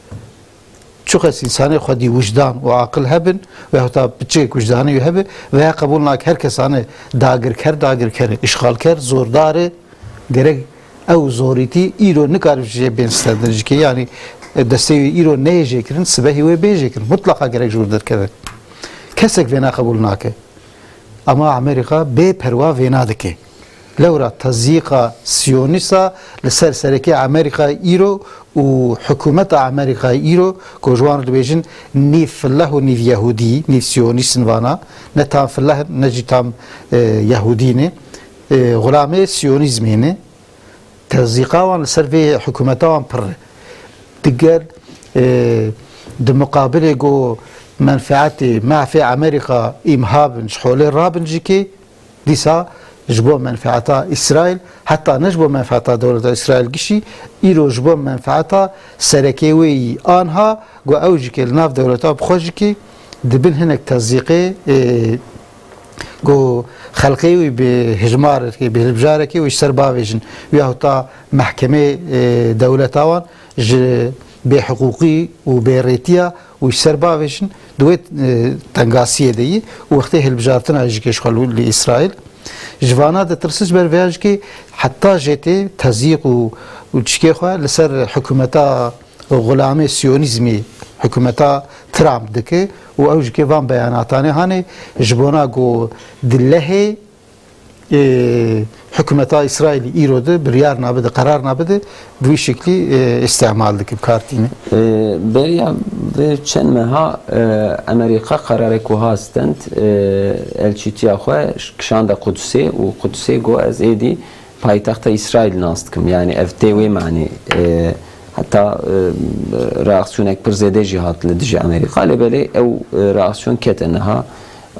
çiqas însanê xwedî wijdan û aqil hebin, veyahûta piçek wijdanê wî hebe, veya qebûl nake her kesane dagirker, dagirker e, îşxalker, zordar e, gerek ew zorîtî îro nikare jê bên stendin jikê, yanî, e, destê wî îro neyê jêkirin, sibehî wê bê jêkirin. Mutlaqa gerek ji wir derkeve. Kesek vêna qebûl nake. Ama Amerîka bê perwa vêna dike. Lewra tezîqa siyonîsta li ser serekê Amerîkayê îro û hikûmeta Amerîkayê îro, ku ji wan re dibêjin nîv fileh û nîv yehûdî, nîv siyonîst in vana, ne tam fileh in, ne jî tam, e, yehûdî ne, e, xulamê siyonîzmê ne. Tezîqa wan li ser vê hikûmeta wan pir e. Diger, e, di muqabilê ku menfeetê, mafê Amerîka îmha bin, ji holê rabin jî kê, dîsa ji bo menfeeta Îsraîl, heta ne ji bo menfeeta dewleta Îsraîl gişî, îro ji bo menfeeta serekê wê yî anha, ku ew jî kê li nav dewleta bi xwe jî kê, di bin hinek tezîqê, e, ku xelkê wî bi hijmarekê, bi hilbijarekê wî ji ser bavêjin, yahûta mehkemê, e, dewleta wan ji bêhiqûqî û bêrêtiya wî ji ser bavêjin, di wê, e, tengasiyê de yî û wextê hilbijartina jî kê ji xwe li, li Îsraîl. Ji vana ditirsin, ji ber vêya jî kê heta jê tê tezîq û, û çikê xwe li ser hikûmeta xulamê siyonîzmê hikûmeta Trump dike û ew jî kê van beyanatanê hanê ji bona ku di lehê, e, hikûmeta Îsraîlî îro de biryar nabide, qerar nabide, bi wî şiklî, e, îstîmal dike, bi kar tîne. E, beriya vê çend meha, e, Amerîka qerarek wiha stend, e, elçîtiya xwe kişande Qudusê û Qudusê got, ez êdî paytexta Îsraîl nas dikim. Yani ev tê wê manî, e, heta, e, reaksiyoneke pir zêde jî hat li dijî Amerîka. Lê belê ew, e, reaksiyon kete niha.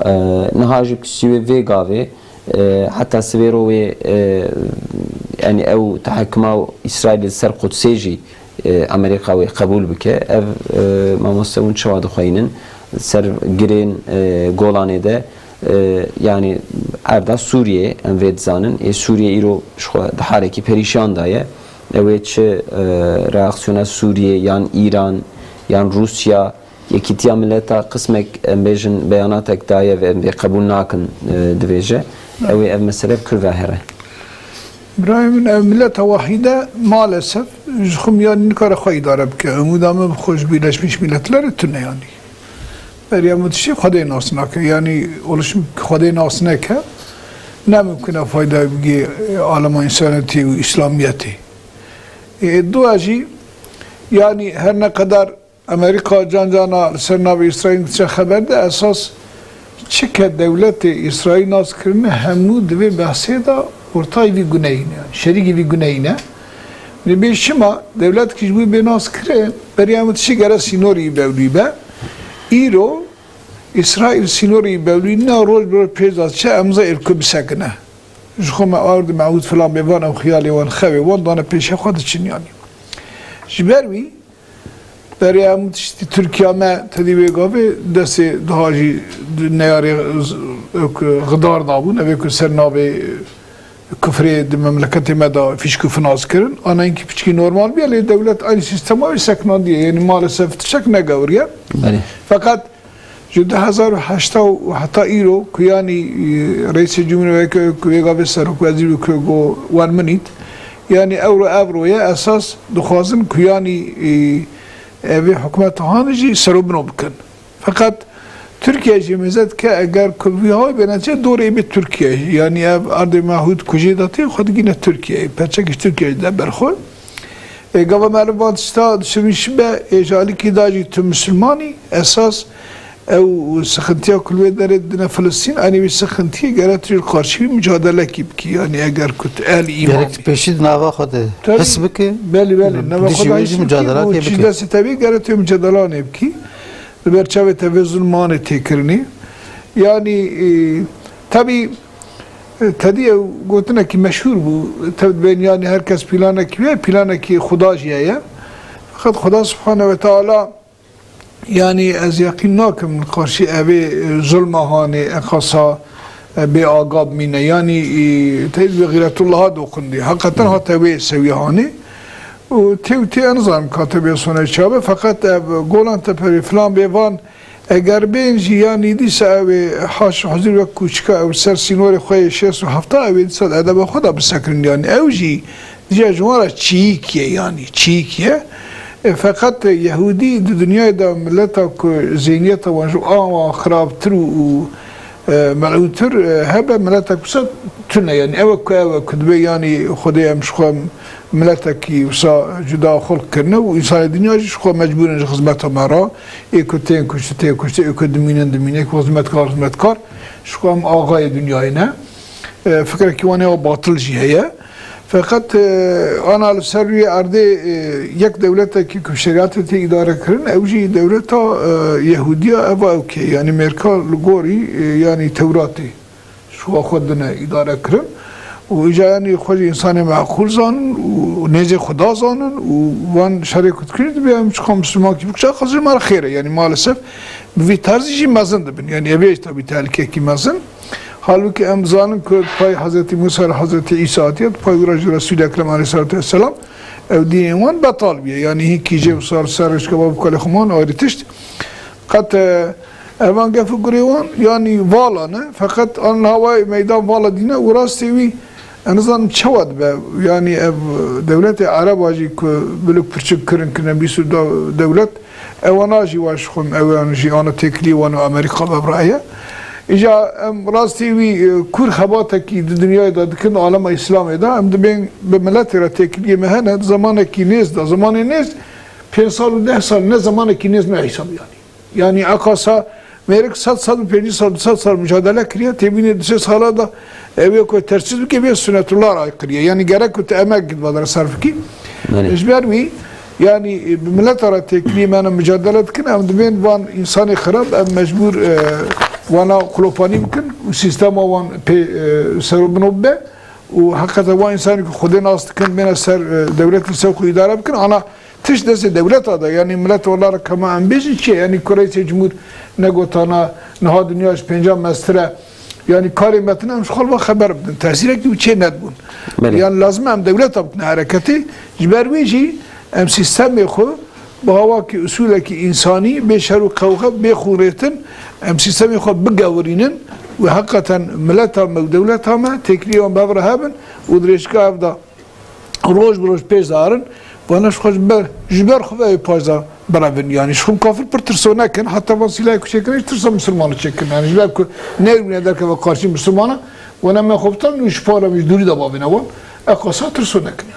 E, niha jî piştî wê vê gavê, E, heta sibêro wê, e, yanî ew tehekuma Îsraîlê li ser Qudsê jî, e, Amerîka wê qebûl bike. Ev, e, mamoste hûn çawa dixweynin? Ser girên, e, Golanê de, e, yanî erda Sûriyê em vê dizanin. Ê Sûriye îro ji xwe di halekî perîşan de ye. Ew ê çi, e, reaksiyona Sûriyê yan Îran yan Rûsya, Yekîtiya Mileta qismek, em bêjin, beyanatek daye ve em vê qebûl nakin, e, dibêje. Ew ê ev mesele bi kû ve here. Birayê min, ev mileta wahîde maalesef ji xwe miyanî nikare xwe îdare bike. Umûda min bi xwe ji Birleşmiş Milletler tune yanî. Beriya min tiştî Xwedê nas nake. Yanî oluşum Xwedê nas neke, ne mimkun e fayda bigê, e, alema însanetî û îslamiyetê. E, dua jî, yanî her ne qedar Amerîka can cana li ser navê Îsraîl diçe xeber de, esas çike dewletê Îsraîl nas kirine, hemû di vê behsê de ortayî vî guneyî ne, şerîkî vî guneyî ne. Lê bê çima dewletkî ji bo bê nas kirin, beriya min tiştî gere sînorî bevlî be. Îro Îsraîl sînorî bevlî ne, roj bi roj pêş de çe, em zê êrku bisekine. Ji xwe me ard mehûd filan bê van, ew xiyalê wan, xewê wan dane pêşiya xwe diçin yanî. Ji ber wî, berê hemû tiştî Tirkiya me tedî wê gavê destê daha jî di neyarê z-, wek xidar dabûn, ev ê ku ser navê kufrê di memleketê me de fîşk û finas kirin. Ana hinkî piçkî normal bûye, lê dewlet eynî sîstema wê seknandiye. Yanî maalesef tiştek negewriye. Belê. Feqet ji du hezar û heşt û heta îro ku yanî, e, Reîsê Cumhurê weke ku vê gavê serokwezîr bû ku got one minute, yanî ewro evro ye, esas dixwazin ku yanî, e, evê hikûmeta han jî serobino bikin. Feqet Tirkiye jî mêze dike, eger ku vî hay bêne çê, dorê bê Tirkiye. Yanî ev erdê mehûd ku jê de tê, xwe digîne Tirkiye. Perçekî ji Tirkiye de berxwe. E, gava meriv van tişta dişimîş be, ê ji alîkî da jî tu misilmanî, esas ew sixintiya ku li wê derê didine Filistîn, enê wî sixintiyê gere tu jî li qarşî wî mucadelekî bikî. Yanî eger ku tu ehlî îman Gerek bî. Pêşî di nava xwe de Tabii. His bike. Belê, belê. Nava Dijî xwe de wê his jî bikî, mucadelakê û çî bike. Destê te bî gere tu mucadelanê bikî. Li ber çavê te vê zulmanê tê kirinî. Yanî, e, tabii, e, tedî ew gotinekî meşhûr bû. Tev dibên, yanî her kes planekî heye, planekî Xuda jî heye. Feqet Xuda Subhane ve Teala, yanî ez yeqîn nakim li qarşî evê, e, zulma hanê, eqasa, e, bê aga bimîne. Yanî, e, teyid bi xîretullaha doqundî. Heqeten hate wê sewî hanê. Û tê û tê, ez nizanim ka te bê sone çabe, feqet ev Golan Tepe filan bê van, eger bên jî, yanî dîsa ew ê haş huzur wek kûçika ew ser sînorê xwe yê şêst û hefta ew ê dîsa di edeba xwe de bisekirin, yanî ew jî dîsa ji wan re çîyîk ye, yanî çîyîk ye. E, feqet Yehûdî di dinyayê de mileta ku zêniyeta wan ji awa xirabtir û, û, e, melûntir, e, hebe mileta ku sa tune, yanî ew e ku ew e ku dibe, yanî Xwedê em ji xwe miletekî wisa cuda xulq kirine û însanê dinya jî ji xwe mecbûr in ji xizmeta me re, ê ku tên kuştin tê kuştin, ê ku dimînin dimîne, ê ku xizmetkar xizmetkar, ji xwe em axayê dinyayê ne. E, fikrekî wan ya batil jî heye. Feqet, e, ana li ser rûyê erdê, e, yek dewletekî ku bi şerîatê tê îdare kirin, ew jî dewleta, e, Yehûdiya, eva ew kê, yanî mêrka li gorî, e, yanî Tewratê. Ji xwe xwe dine îdare kirin. Û îca yanî xwe jî însanê meqûl zanin û nêzê Xuda zanin û van şerê ku dikirin, dibê em çiqa Mislimankî bikişa, xwe ji me re xêr e. Yanî maalesef bi vî tarzî jî mezin dibin. Yanî ev ê jî tabî tehlîkekî mezin. Halbûkî em zanin ku pay Hezretî Musa li Hezretî Îsa hatiye, pay wî re jî Resûlî Ekrem aleyhissalatu vesselam, ew dînên wan betal bûye. Yanî hinkî jê wisa li ser rêçka bav kalê xwe man ayrî tişt. Qet, e, evan gef û gurê wan, yanî vala ne, feqet an hawayê meydan vala dîne û rastê wî, ez nizanim çawa dibe, yanî ev dewletê Ereba jî ku bilûk pirçik kirin kirine bîst û du dewlet, ewana jî wa ji xwe em ewan jî ana têkiliyê wan û Amerîka bevraya. Îca em rastê wî, e, kûr xebatekî di dinyayê de dikin, alema Îslamê de, em dibên bi miletê re têkiliyê me hene, di zemanekî nêz de, zemanê nêz pênc sal û deh sal ne zemanekî nêz ne hesab yanî. Yanî eqasa mêrik sed, sed û pêncî sal, du sed sal mucadele kiriye, têbînê du sê sala da ew ê ku tersîz bike, bê sunetullah re aykiriye. Yanî gerek ku tu emek gid vadere serf bikî. Belê. Ji ber wî, yanî bi mileta re têkilî me ne mucadele dikin, em dibên van însanê xirab, em mecbûr, e, Wana xulopanî bikin û sîstema wan pê, e, ser û bino bibe û heqete wan însanê ku Xwedê nas dikin bêne ser, e, dewletê ser xwe îdare bikin. Ana tişt destê dewleta de, yanî millet olarak hema em bêjin çi ye? Yanî ku Reîsê Cumhur negotana niha dinya ji pênca mestir e. Yanî karê me tune em ji xwe li van xeber bidin. Tesîrekî wî çê nedibûn. Belê. Yanî lazim e em dewleta bikin hereketê. Ji ber wê jî em sîstemê xwe bi awakî, usûlekî însanî, bê şer û qewxe, bê xûnrêtin, em sîstemê xwe bigewirînin û heqeten mileta me û dewleta me têkilî wan bi hev re hebin û dirêjika ev da roj bi roj pêş darin, vana ji xwe ji ber, ji ber xwe ve ew paş da birevin. Yanî ji xwe kafir pir tirso nekin, heta van sîlahê ku çêkirin, ji tirsa misilmana çêkirin. Yanî ji ber ku neyr wîne derkeve qarşî misilmana, wana me xwe bitan û ji para wî ji dûrî de bavêne wan. Eqasa tirso nekin.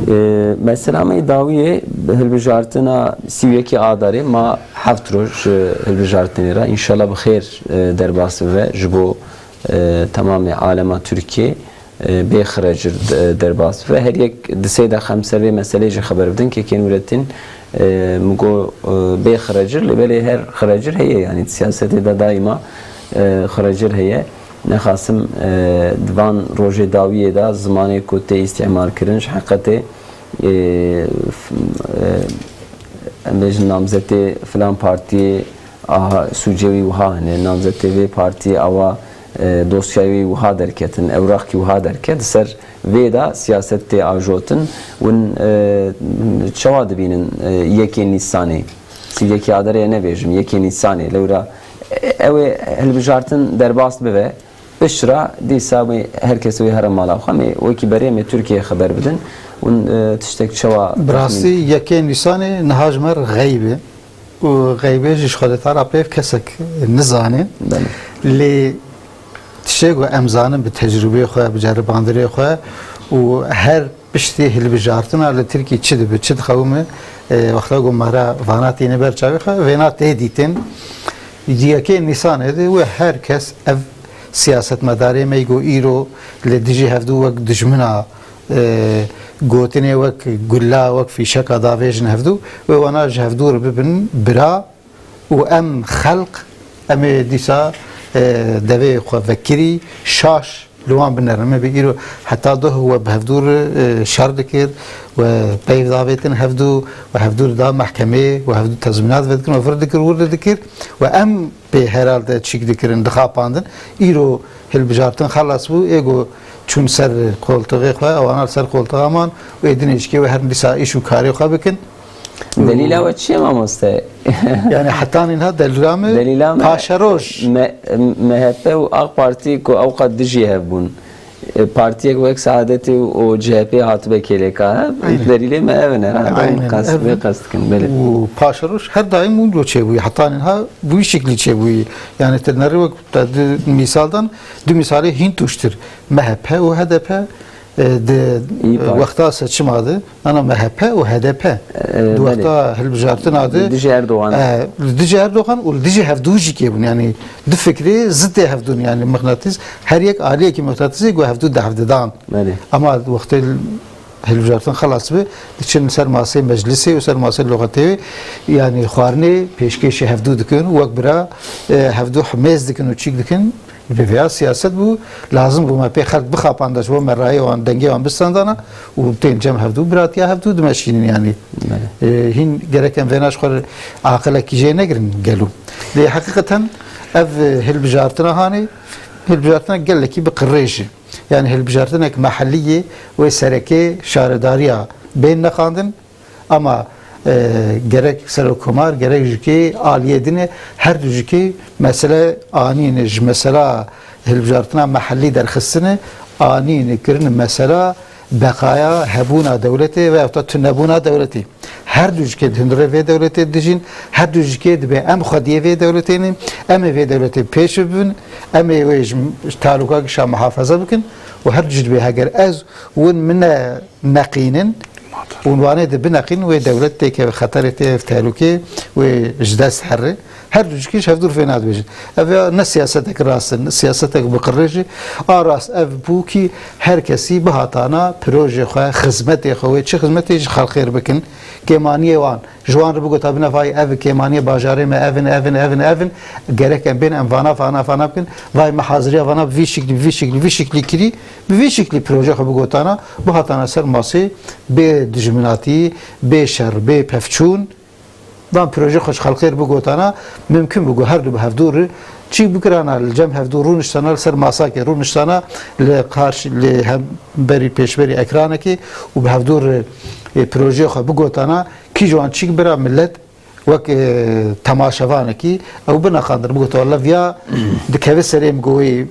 E, mesela me dawiyê hilbijartina sî û yekê Adarê ma heft roj, e, hilbijartinê re. Înşallah bi xêr, e, derbas bibe ji bo, e, temamê alema Tirkiyê, e, bê xiracir, e, derbas bibe. Her yek di sê deqe em ser vê meseleyê jî xeber bidin. Kekê Nûretîn, e, min got, e, bê xiracir, lê belê her xiracir heye. Yanî di siyasetê de daîma, e, xiracir heye. Nexasim, e, di van rojê dawiyê de zimanê ku tê îstîmal kirin, ji heqetê, e, f-, e, em bêjin namzetê filan partiyê, aha, sûcê wî wiha hene, namzetê vê partiyê awa, e, dosyayê wî wiha derketin, ewraqkî wiha derket, di ser vê de siyaset tê ajotin, win, e, çawa dibînin, e, yekê Nîsanê? Sî yekê Adarê nebêjim, yekê Nîsanê. Lewra, e, ew ê hilbijartin derbas bibe, piştre dîsa wê her kes wê here mala xwe, em ê wekî berê em ê Tirkiyeyê xeber bidin. Hûn, e, tiştek çawa Bi rastî texmîn yekê Nîsanê niha ji me re xeyb e. Û xeybê jî ji Xwedê Teala pêv kesek nizane. Belê. Lê tiştê ku em zanin bi tecrûbeyê xwe, bi ceribandirê xwe û her piştî hilbijartina li Tirkî çi dibe, çi dixewime, e, wexta ku me re vana tîne ber çavê xwe, vêna tê dîtin. Di yekê Nîsanê de wê her kes ev siyasetmedarê me ku îro li dijî hevdû wek dijmina, e, gotinê wek gulla, wek fîşeka davêjin hevdû, wê wana ji hevdû re bibin bira û em xelq, em ê dîsa, e, devê xwe vekirî, şaş li wan binerin. Me bi îro heta doh we bi hevdû re, e, şer dikir, we peyv davêtin hevdû, we hevdû re da mehkemê, we hevdû tezmînat vedikin, we vir dikir, wir dikir, we em pê herhalde çîk dikirin, dixapandin. Îro hilbijartin xelas bû, ê ku çûn ser qoltixê xwe, ewana li ser qoltixa man û ê dinê çikê wê herin dîsa îş û karê xwe bikin. Delîla we çi ye mamoste? Yani heta niha delîla me Delîla me paşeroş. Me-, M H P û AK Partî ku ew qat dijî hev bûn. E, partiyek wek Saadetê û, û C H P hatibe kêleka hev, Aynen. delîlê me ev in herhalde. Aynen, Qas-, ev vê in. Qest dikin, belê. Û paşeroş her daim wilo çêbûyî. Heta niha bi wî şeklî çêbûyî. Yani te nerê wek te di mîsal dan, du mîsalê hîn tûştir. M H P û H D P, e, di, İYİ e, Parti. Wexta seçima de, ana M H P û H D P. E, Di belê. Wexta hilbijartina de, Li dijî Erdogan. E, li dijî Erdogan û li dijî hevdû jî kê bûn. Yani du fikrê zidê hevdûn. Yani mıknatıs, her yek aliyekî mıknatısê ku hevdû di hevdidan. Belê. Ama wextê hilbijartin xelas bi, diçin ser masê meclisê û ser masê loqetê wê, yani xwarinê pêşkêşî hevdû dikin, wek bira, e, hevdû himêz dikin û çîk dikin. Bi vêya siyaset bû, lazim bû me pê xelk bixapanda, ji bo me rayê wan, dengê wan bistendana û tên cem hevdû, biratiya hevdû dimeşînin yani. Belê. E, hîn gerek em vêna ji xwe re aqilekî jê negirin gelo. Lê heqîqeten ev, e, hilbijartina hanê, hilbijartina gelekî bi qirêj e. Yani hilbijartinek mehellî yê wê serekê şaredariya bên nexandin, ama, e, gerek serokkomar, gerek jî kê aliyê din e, her du jî kê mesele anîne ji mesela hilbijartina mehellî derxistine, anîne kirine mesela beqaya hebûna dewletê veyahut da tunebûna dewletê. Her du jî kê di hundirê vê dewletê dijîn, her du jî kê dibê em xwediyê vê dewletê ne, em ê vê dewletê pêş bibin, em ê wê ji, ji tehlûka gişa muhafaza bikin û her du jî dibê heger ez win min ne neqînin û wanê de bineqîn wê dewlet têkeve xeterê tê tehlûkê wê ji dest here. Her du cî ji hevdûr vê nadibêjin. Ev ya ne siyasetek rast e, ne siyasetek bi qirêj e. A rast ev bû kî her kesî bihatana projê xwe, xizmetê xwe, wê çi xizmetê ji xelkê re bikin, kêmaniyê wan, ji wan re bigotabine, vay ev kêmaniyê bajarê me, ev in, ev in, ev in, ev in, gerek em bên em vana, vana, vana bikin, vay me haziriya vana bi vî şiklî, bi vî şiklî, bi vî şiklî kirî, bi vî şiklî projê xwe bigotana, bihatana ser masê bê dijminatî, bê şer, bê pevçûn, van proje xwe ji xelkê re bigotana, mimkun bû ku her du bi hevdû re çî bikirana, li cem hevdû rûniştana, li ser masakê rûniştana, li qarşî, li hemberî pêşberî ekranekê û bi hevdû re, e, projeyê xwe bigotana, kî ji wan çîk bira millet wek, e, temaşevanekî ew bineqandin, bigota, "Walla viya dikeve serê min ku wê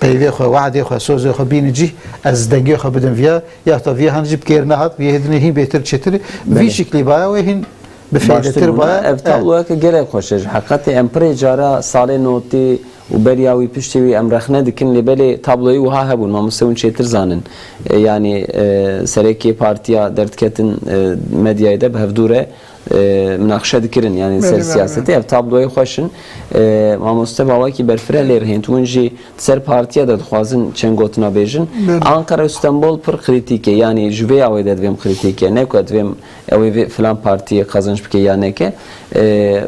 peyvê xwe, wehdê xwe, sozê xwe bînin cîh, ez dengê xwe bidim viya, ya ta viya han jî bi kêr nehat, viya hêdinê hîn bêtir çêtir." Vî Belê. şiklî baya wê hîn bi Baştir feydetir bûna, baya. Ev Evet. tabloyeke gelek xweş e. Ji heqetê em pirê cara salê notî û beriya wî piştî wî em rexne dikin, lê belê tabloyî wiha hebûn, mamoste hûn çêtir zanin. E, yanî, e, serekê partiya derdiketin, e, medyayê de bi hevdû re, e, minaqişe dikirin, yanî Belê, ser belê, siyasetê. belê. Ev tabloyê xweş in. E, mamoste Bawakî berfireh lê rihênt, hûn jî di ser partiya de dixwazin çend gotina bêjin. Belê. Anqara û Stenbol pir krîtîk e, yanî ji vê awê de divêm krîtîk e, ne ku divêm ew ê vê filan partiyê qezenç bike ya neke. E,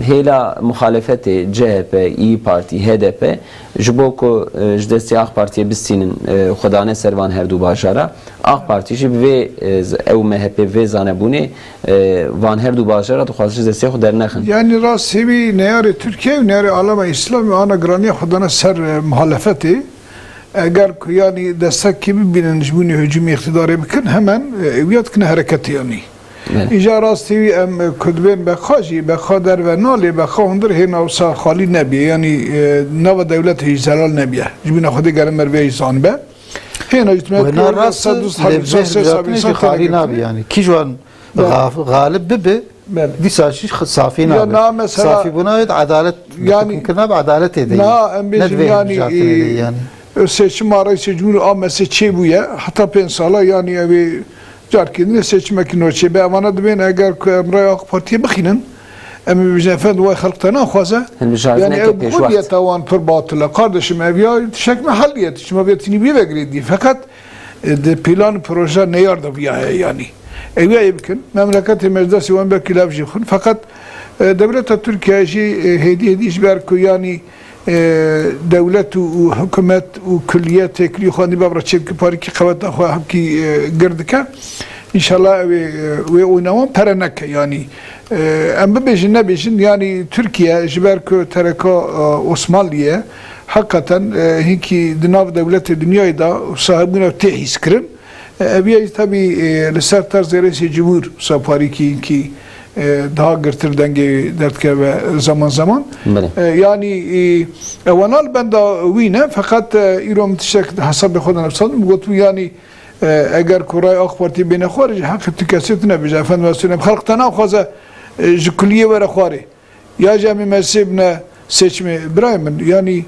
hêla muxalefetê, C H P, İYİ Parti, H D P, ji bo ku, e, ji destê A K Partiyê bistînin, e, xwe dane ser van her du bajara, A K Parti jî bi vê, e, z-, ew M H P vê zanebûnê, e, van her du bajara dixwaze ji destê xwe dernexin. Yanî rastî wî neyarê Tirkiye û neyarê alema Îslamê ana giraniya xwe dana ser, e, muhalefetê. Eger ku yanî destekî bibînin ji bûnê hicûmê îqtidarê bikin, hemen, e, ew ya dikine hereketê yanî. Evet. Îja rastî wî em, e, ku dibên beqa jî, beqa derve nalê, beqa hundir hêna wisa xalî nebiye. Yanî, e, nava dewletê jî zelal nebiye. Ji bîna Xwedê gere mervê jî zanibe. Hêna jî Wena rast e, lê vê hilbijartinê jî xalî nabe yanî. Kî ji wan Belê. Ga-, galib bibe, Belê. dîsa jî x-, safî Ya nabe. na mesela Safîbûna wê di edalet, di Yani hukmkirina bi edaletê de ye. na em Ne di bêjin vê yani, hilbijartinê de ye e, yanî. seçima reîsê cumhur a mesê çêbûye, heta pênc sala yani ew ê carkê din ê seçimekî nû çêbe. Evana dibên eger ku em raya A K Partiyê bixînin, em ê bêjin efendim way xelk te naxwaze. Hilbijartineke Yani ew pêşwext. xuliyeta wan pir batil e. Kardeşim ev ya tiştek me heliye, tişt me vê tinî bî vegirê dî. Feqet E, di plan proje neyar de viya heye yanî. Ew ya ê bikin. Memleketê me ji destê wan belkî lev jî xwin. Feqet, e, dewleta Tirkiye jî, e, hêdî hêdî ji ber ku yanî, e, dewlet û, û hikûmet û kulliye têkilî xwe nî bevra çêdike parîkî qeweta xwe hemkî, e, gir dike. Înşallah ew ê, e, wê oyna wan pere neke yanî. E, em bibêjin nebêjin yanî Tirkiye ji ber ku tereka, e, Osmanlî ye, Heqeten, e, hinkî di nav dewletê dinyayê de sahibûna tê hîskirin. E, ev yê tebî, e, li ser terzê rêsê cumhur saparîkî hinkî, e, daha girtir dengê derdikeve zaman zaman. Belê. E, yanî, e, ewana li benda wî ne, feqet, e, îro min tiştek di hesabê xwe de nivîsandin, min gotibû, yanî, e, eger ku raya A K Partî bêne xwarê, ji heqê tu kesê tune bêje, efendim, ez tune, xelq te naxwaze, e, ji kuliyê were xwarê. Ya jî em ê mesê bine seçimê. Birayê min, yanî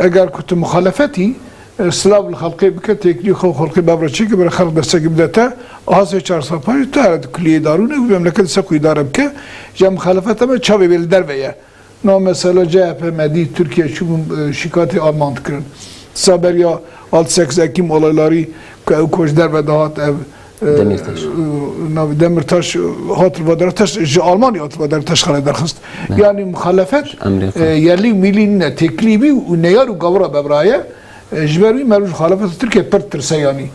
eger ku tu muxalefetî, e, silav li xelkê bike, têkilî xwe û xelkê bevre çêke, bire xelk destekî bide te, a sê çar sal pay tu here di kuliyê darûne û memleket ser xwe îdare bike. Ji muxalefeta me çavê wê li derve ye. Na mesela C H P me dî Tirkiye çûbûn, e, şikatê Alman dikirin. Sa beriya altı sekiz Ekim olaylarî ku ew ku ji derve dihat ev, e, Demirtaş. e, navê Demirtaş hat li va Demirtaş ji Almanya hat li va Demirtaş xele derxist. Ne. Yani muxalefet, Amerika. e, yerlî û milî nîne, têkilî bî û neyar û gavura bevraye. E, ji ber wî merû ji muxalefeta Tirkiye pir tirse yani.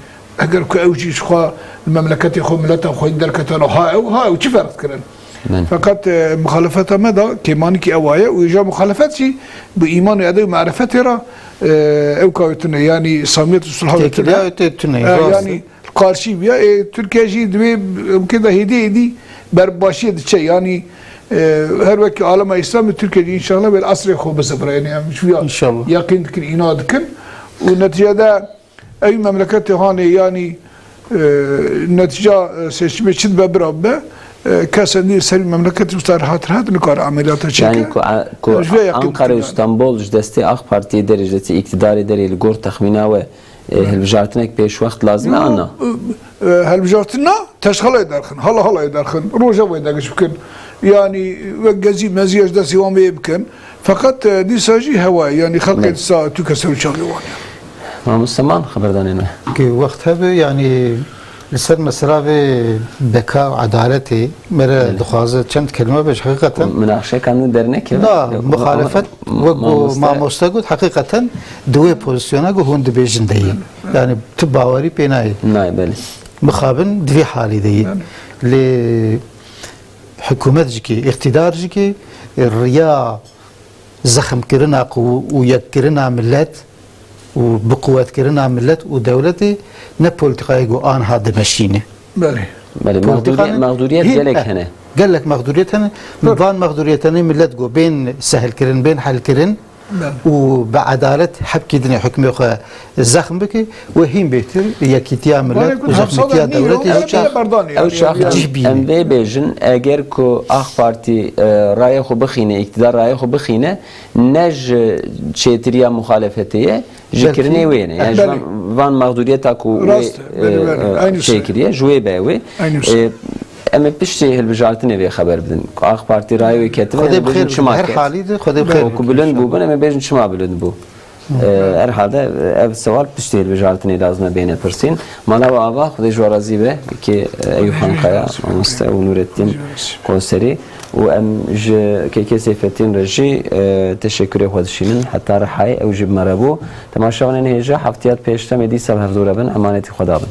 Eger ku ew jî ji xwe li memleketê xwe, mileta xwe derketana, ha ew, ha ew çi ferq dikirin? Belê. Feqet, e, muxalefeta me de kêmanîkî ew aye û îja muxalefet jî bi îman û edeb û marifetê re, e, ew kawê tune, yanî samiyet û sulha wê tune. Têkiliya wê tê tune, E, rast e. yanî karşî bûye. E, Tirkiye jî divê ûkê de hêdî hêdî ber başiyê diçe. Yanî, e, her wekî alema Îslamê Tirkiye jî înşallah wê li esrê xwe bizivire. Yanî em ji vîya Înşallah. yeqîn dikin, îna dikin. Û netîcede Ew memleketê hanê, yanî, e, netîca, e, seçimê çi dibe bira bibe, e, kes endî li ser wî memleketê wisa rehat rehat nikare emeliyata çêke. Yani ku, a, ku Em ji vê yeqîn Ankara û dikin yani. Stenbol ji destê A K Partiyê derê, ji destê îktidarê derê li gor texmîna we, e, hilbijartinek pêşwext lazim e, Yo, ana? e, e, hilbijartin na, teşxelayê derxin, hala halayê derxin, Rojavayê dergiş bikin. Yanî wek gezî mezî ez destê wan bê bikin. Feqet, e, dîsa jî hewa ye. Yanî xelkê Ne. dîsa tûke ser û çavê wan ye. Mamoste Man, xeberdanê me. Ki wext hebe, yanî li ser mesela vê beka û edaletê me re Belê. dixwaze çend kelime bêje heqîqeten. Minaqşeka nû dernekeve. Na, Yok, muxalefet ama wek ku mamoste mamoste got, heqîqeten di wê pozisyona ku hûn dibêjin de yî. Yanî tu bawerî pê nayê. Nayê, belê. Mixabin di vê halî de yî. Belê. Lê hikûmet jî kê, îqtîdar jî kê, riya zexmkirina qu-, û yekkirina millet û biquwetkirina millet û dewletê ne polîtîkayê ku anha dimeşîne. Belê. Belê, Polîtîka mexdûriyet, ne, mexdûriyet hîn, gelek eh, hene. Gelek mexdûriyet hene. Tabii. Van mexdûriyetanê millet ku bên sehlkirin, bên helkirin, Belê. û bi edalet hepkî dinê hukmê xwe zexm bike û hîn bêhtir yekîtiya millet Barê ku û hevsala zexmîtiya nîyo, dewletê ew jî çax, bê berdanê ew yani, çax yani. Cih bîne. Em vê bêjin, eger ku AK Partî, e, rayê xwe bixîne, îktidar rayê xwe bixîne, ne ji çêtiriya muxalefetê ye, ji Belkî. kirinê wê ne. Yani ji Belê. van, van mexdûriyeta ku wê, Rast, belê, belê. e, e, Aynı şey. çêkiriye, ji wê be wê. Aynı şey. E, Em ê piştî hilbijartinê vê xeber bidin. Ku AK Partî rayê wê ketine, Xwedê em ê bi bêjin xêr çima bidin. Her ket. halî de Xwedê bi xêr Ku bidin. bilind bû bin, em ê bêjin çima bilind bû. Ee, herhalde, e, ev sewal piştî hilbijartinê lazim e bêne pirsîn. Mala we ava, Xwedê ji we razî be, ki, e, Eyûp Xankaya, mamoste û Nûrettîn Koserî û em ji K K Seyfettîn re jî, e, teşekkürê xwe dişînin. Heta Rihayê ew jî bi me re bû. Temaşevanên hêja, heftiya pêş de em ê dîsa bi hevdû re bin. Emanetî Xweda bin.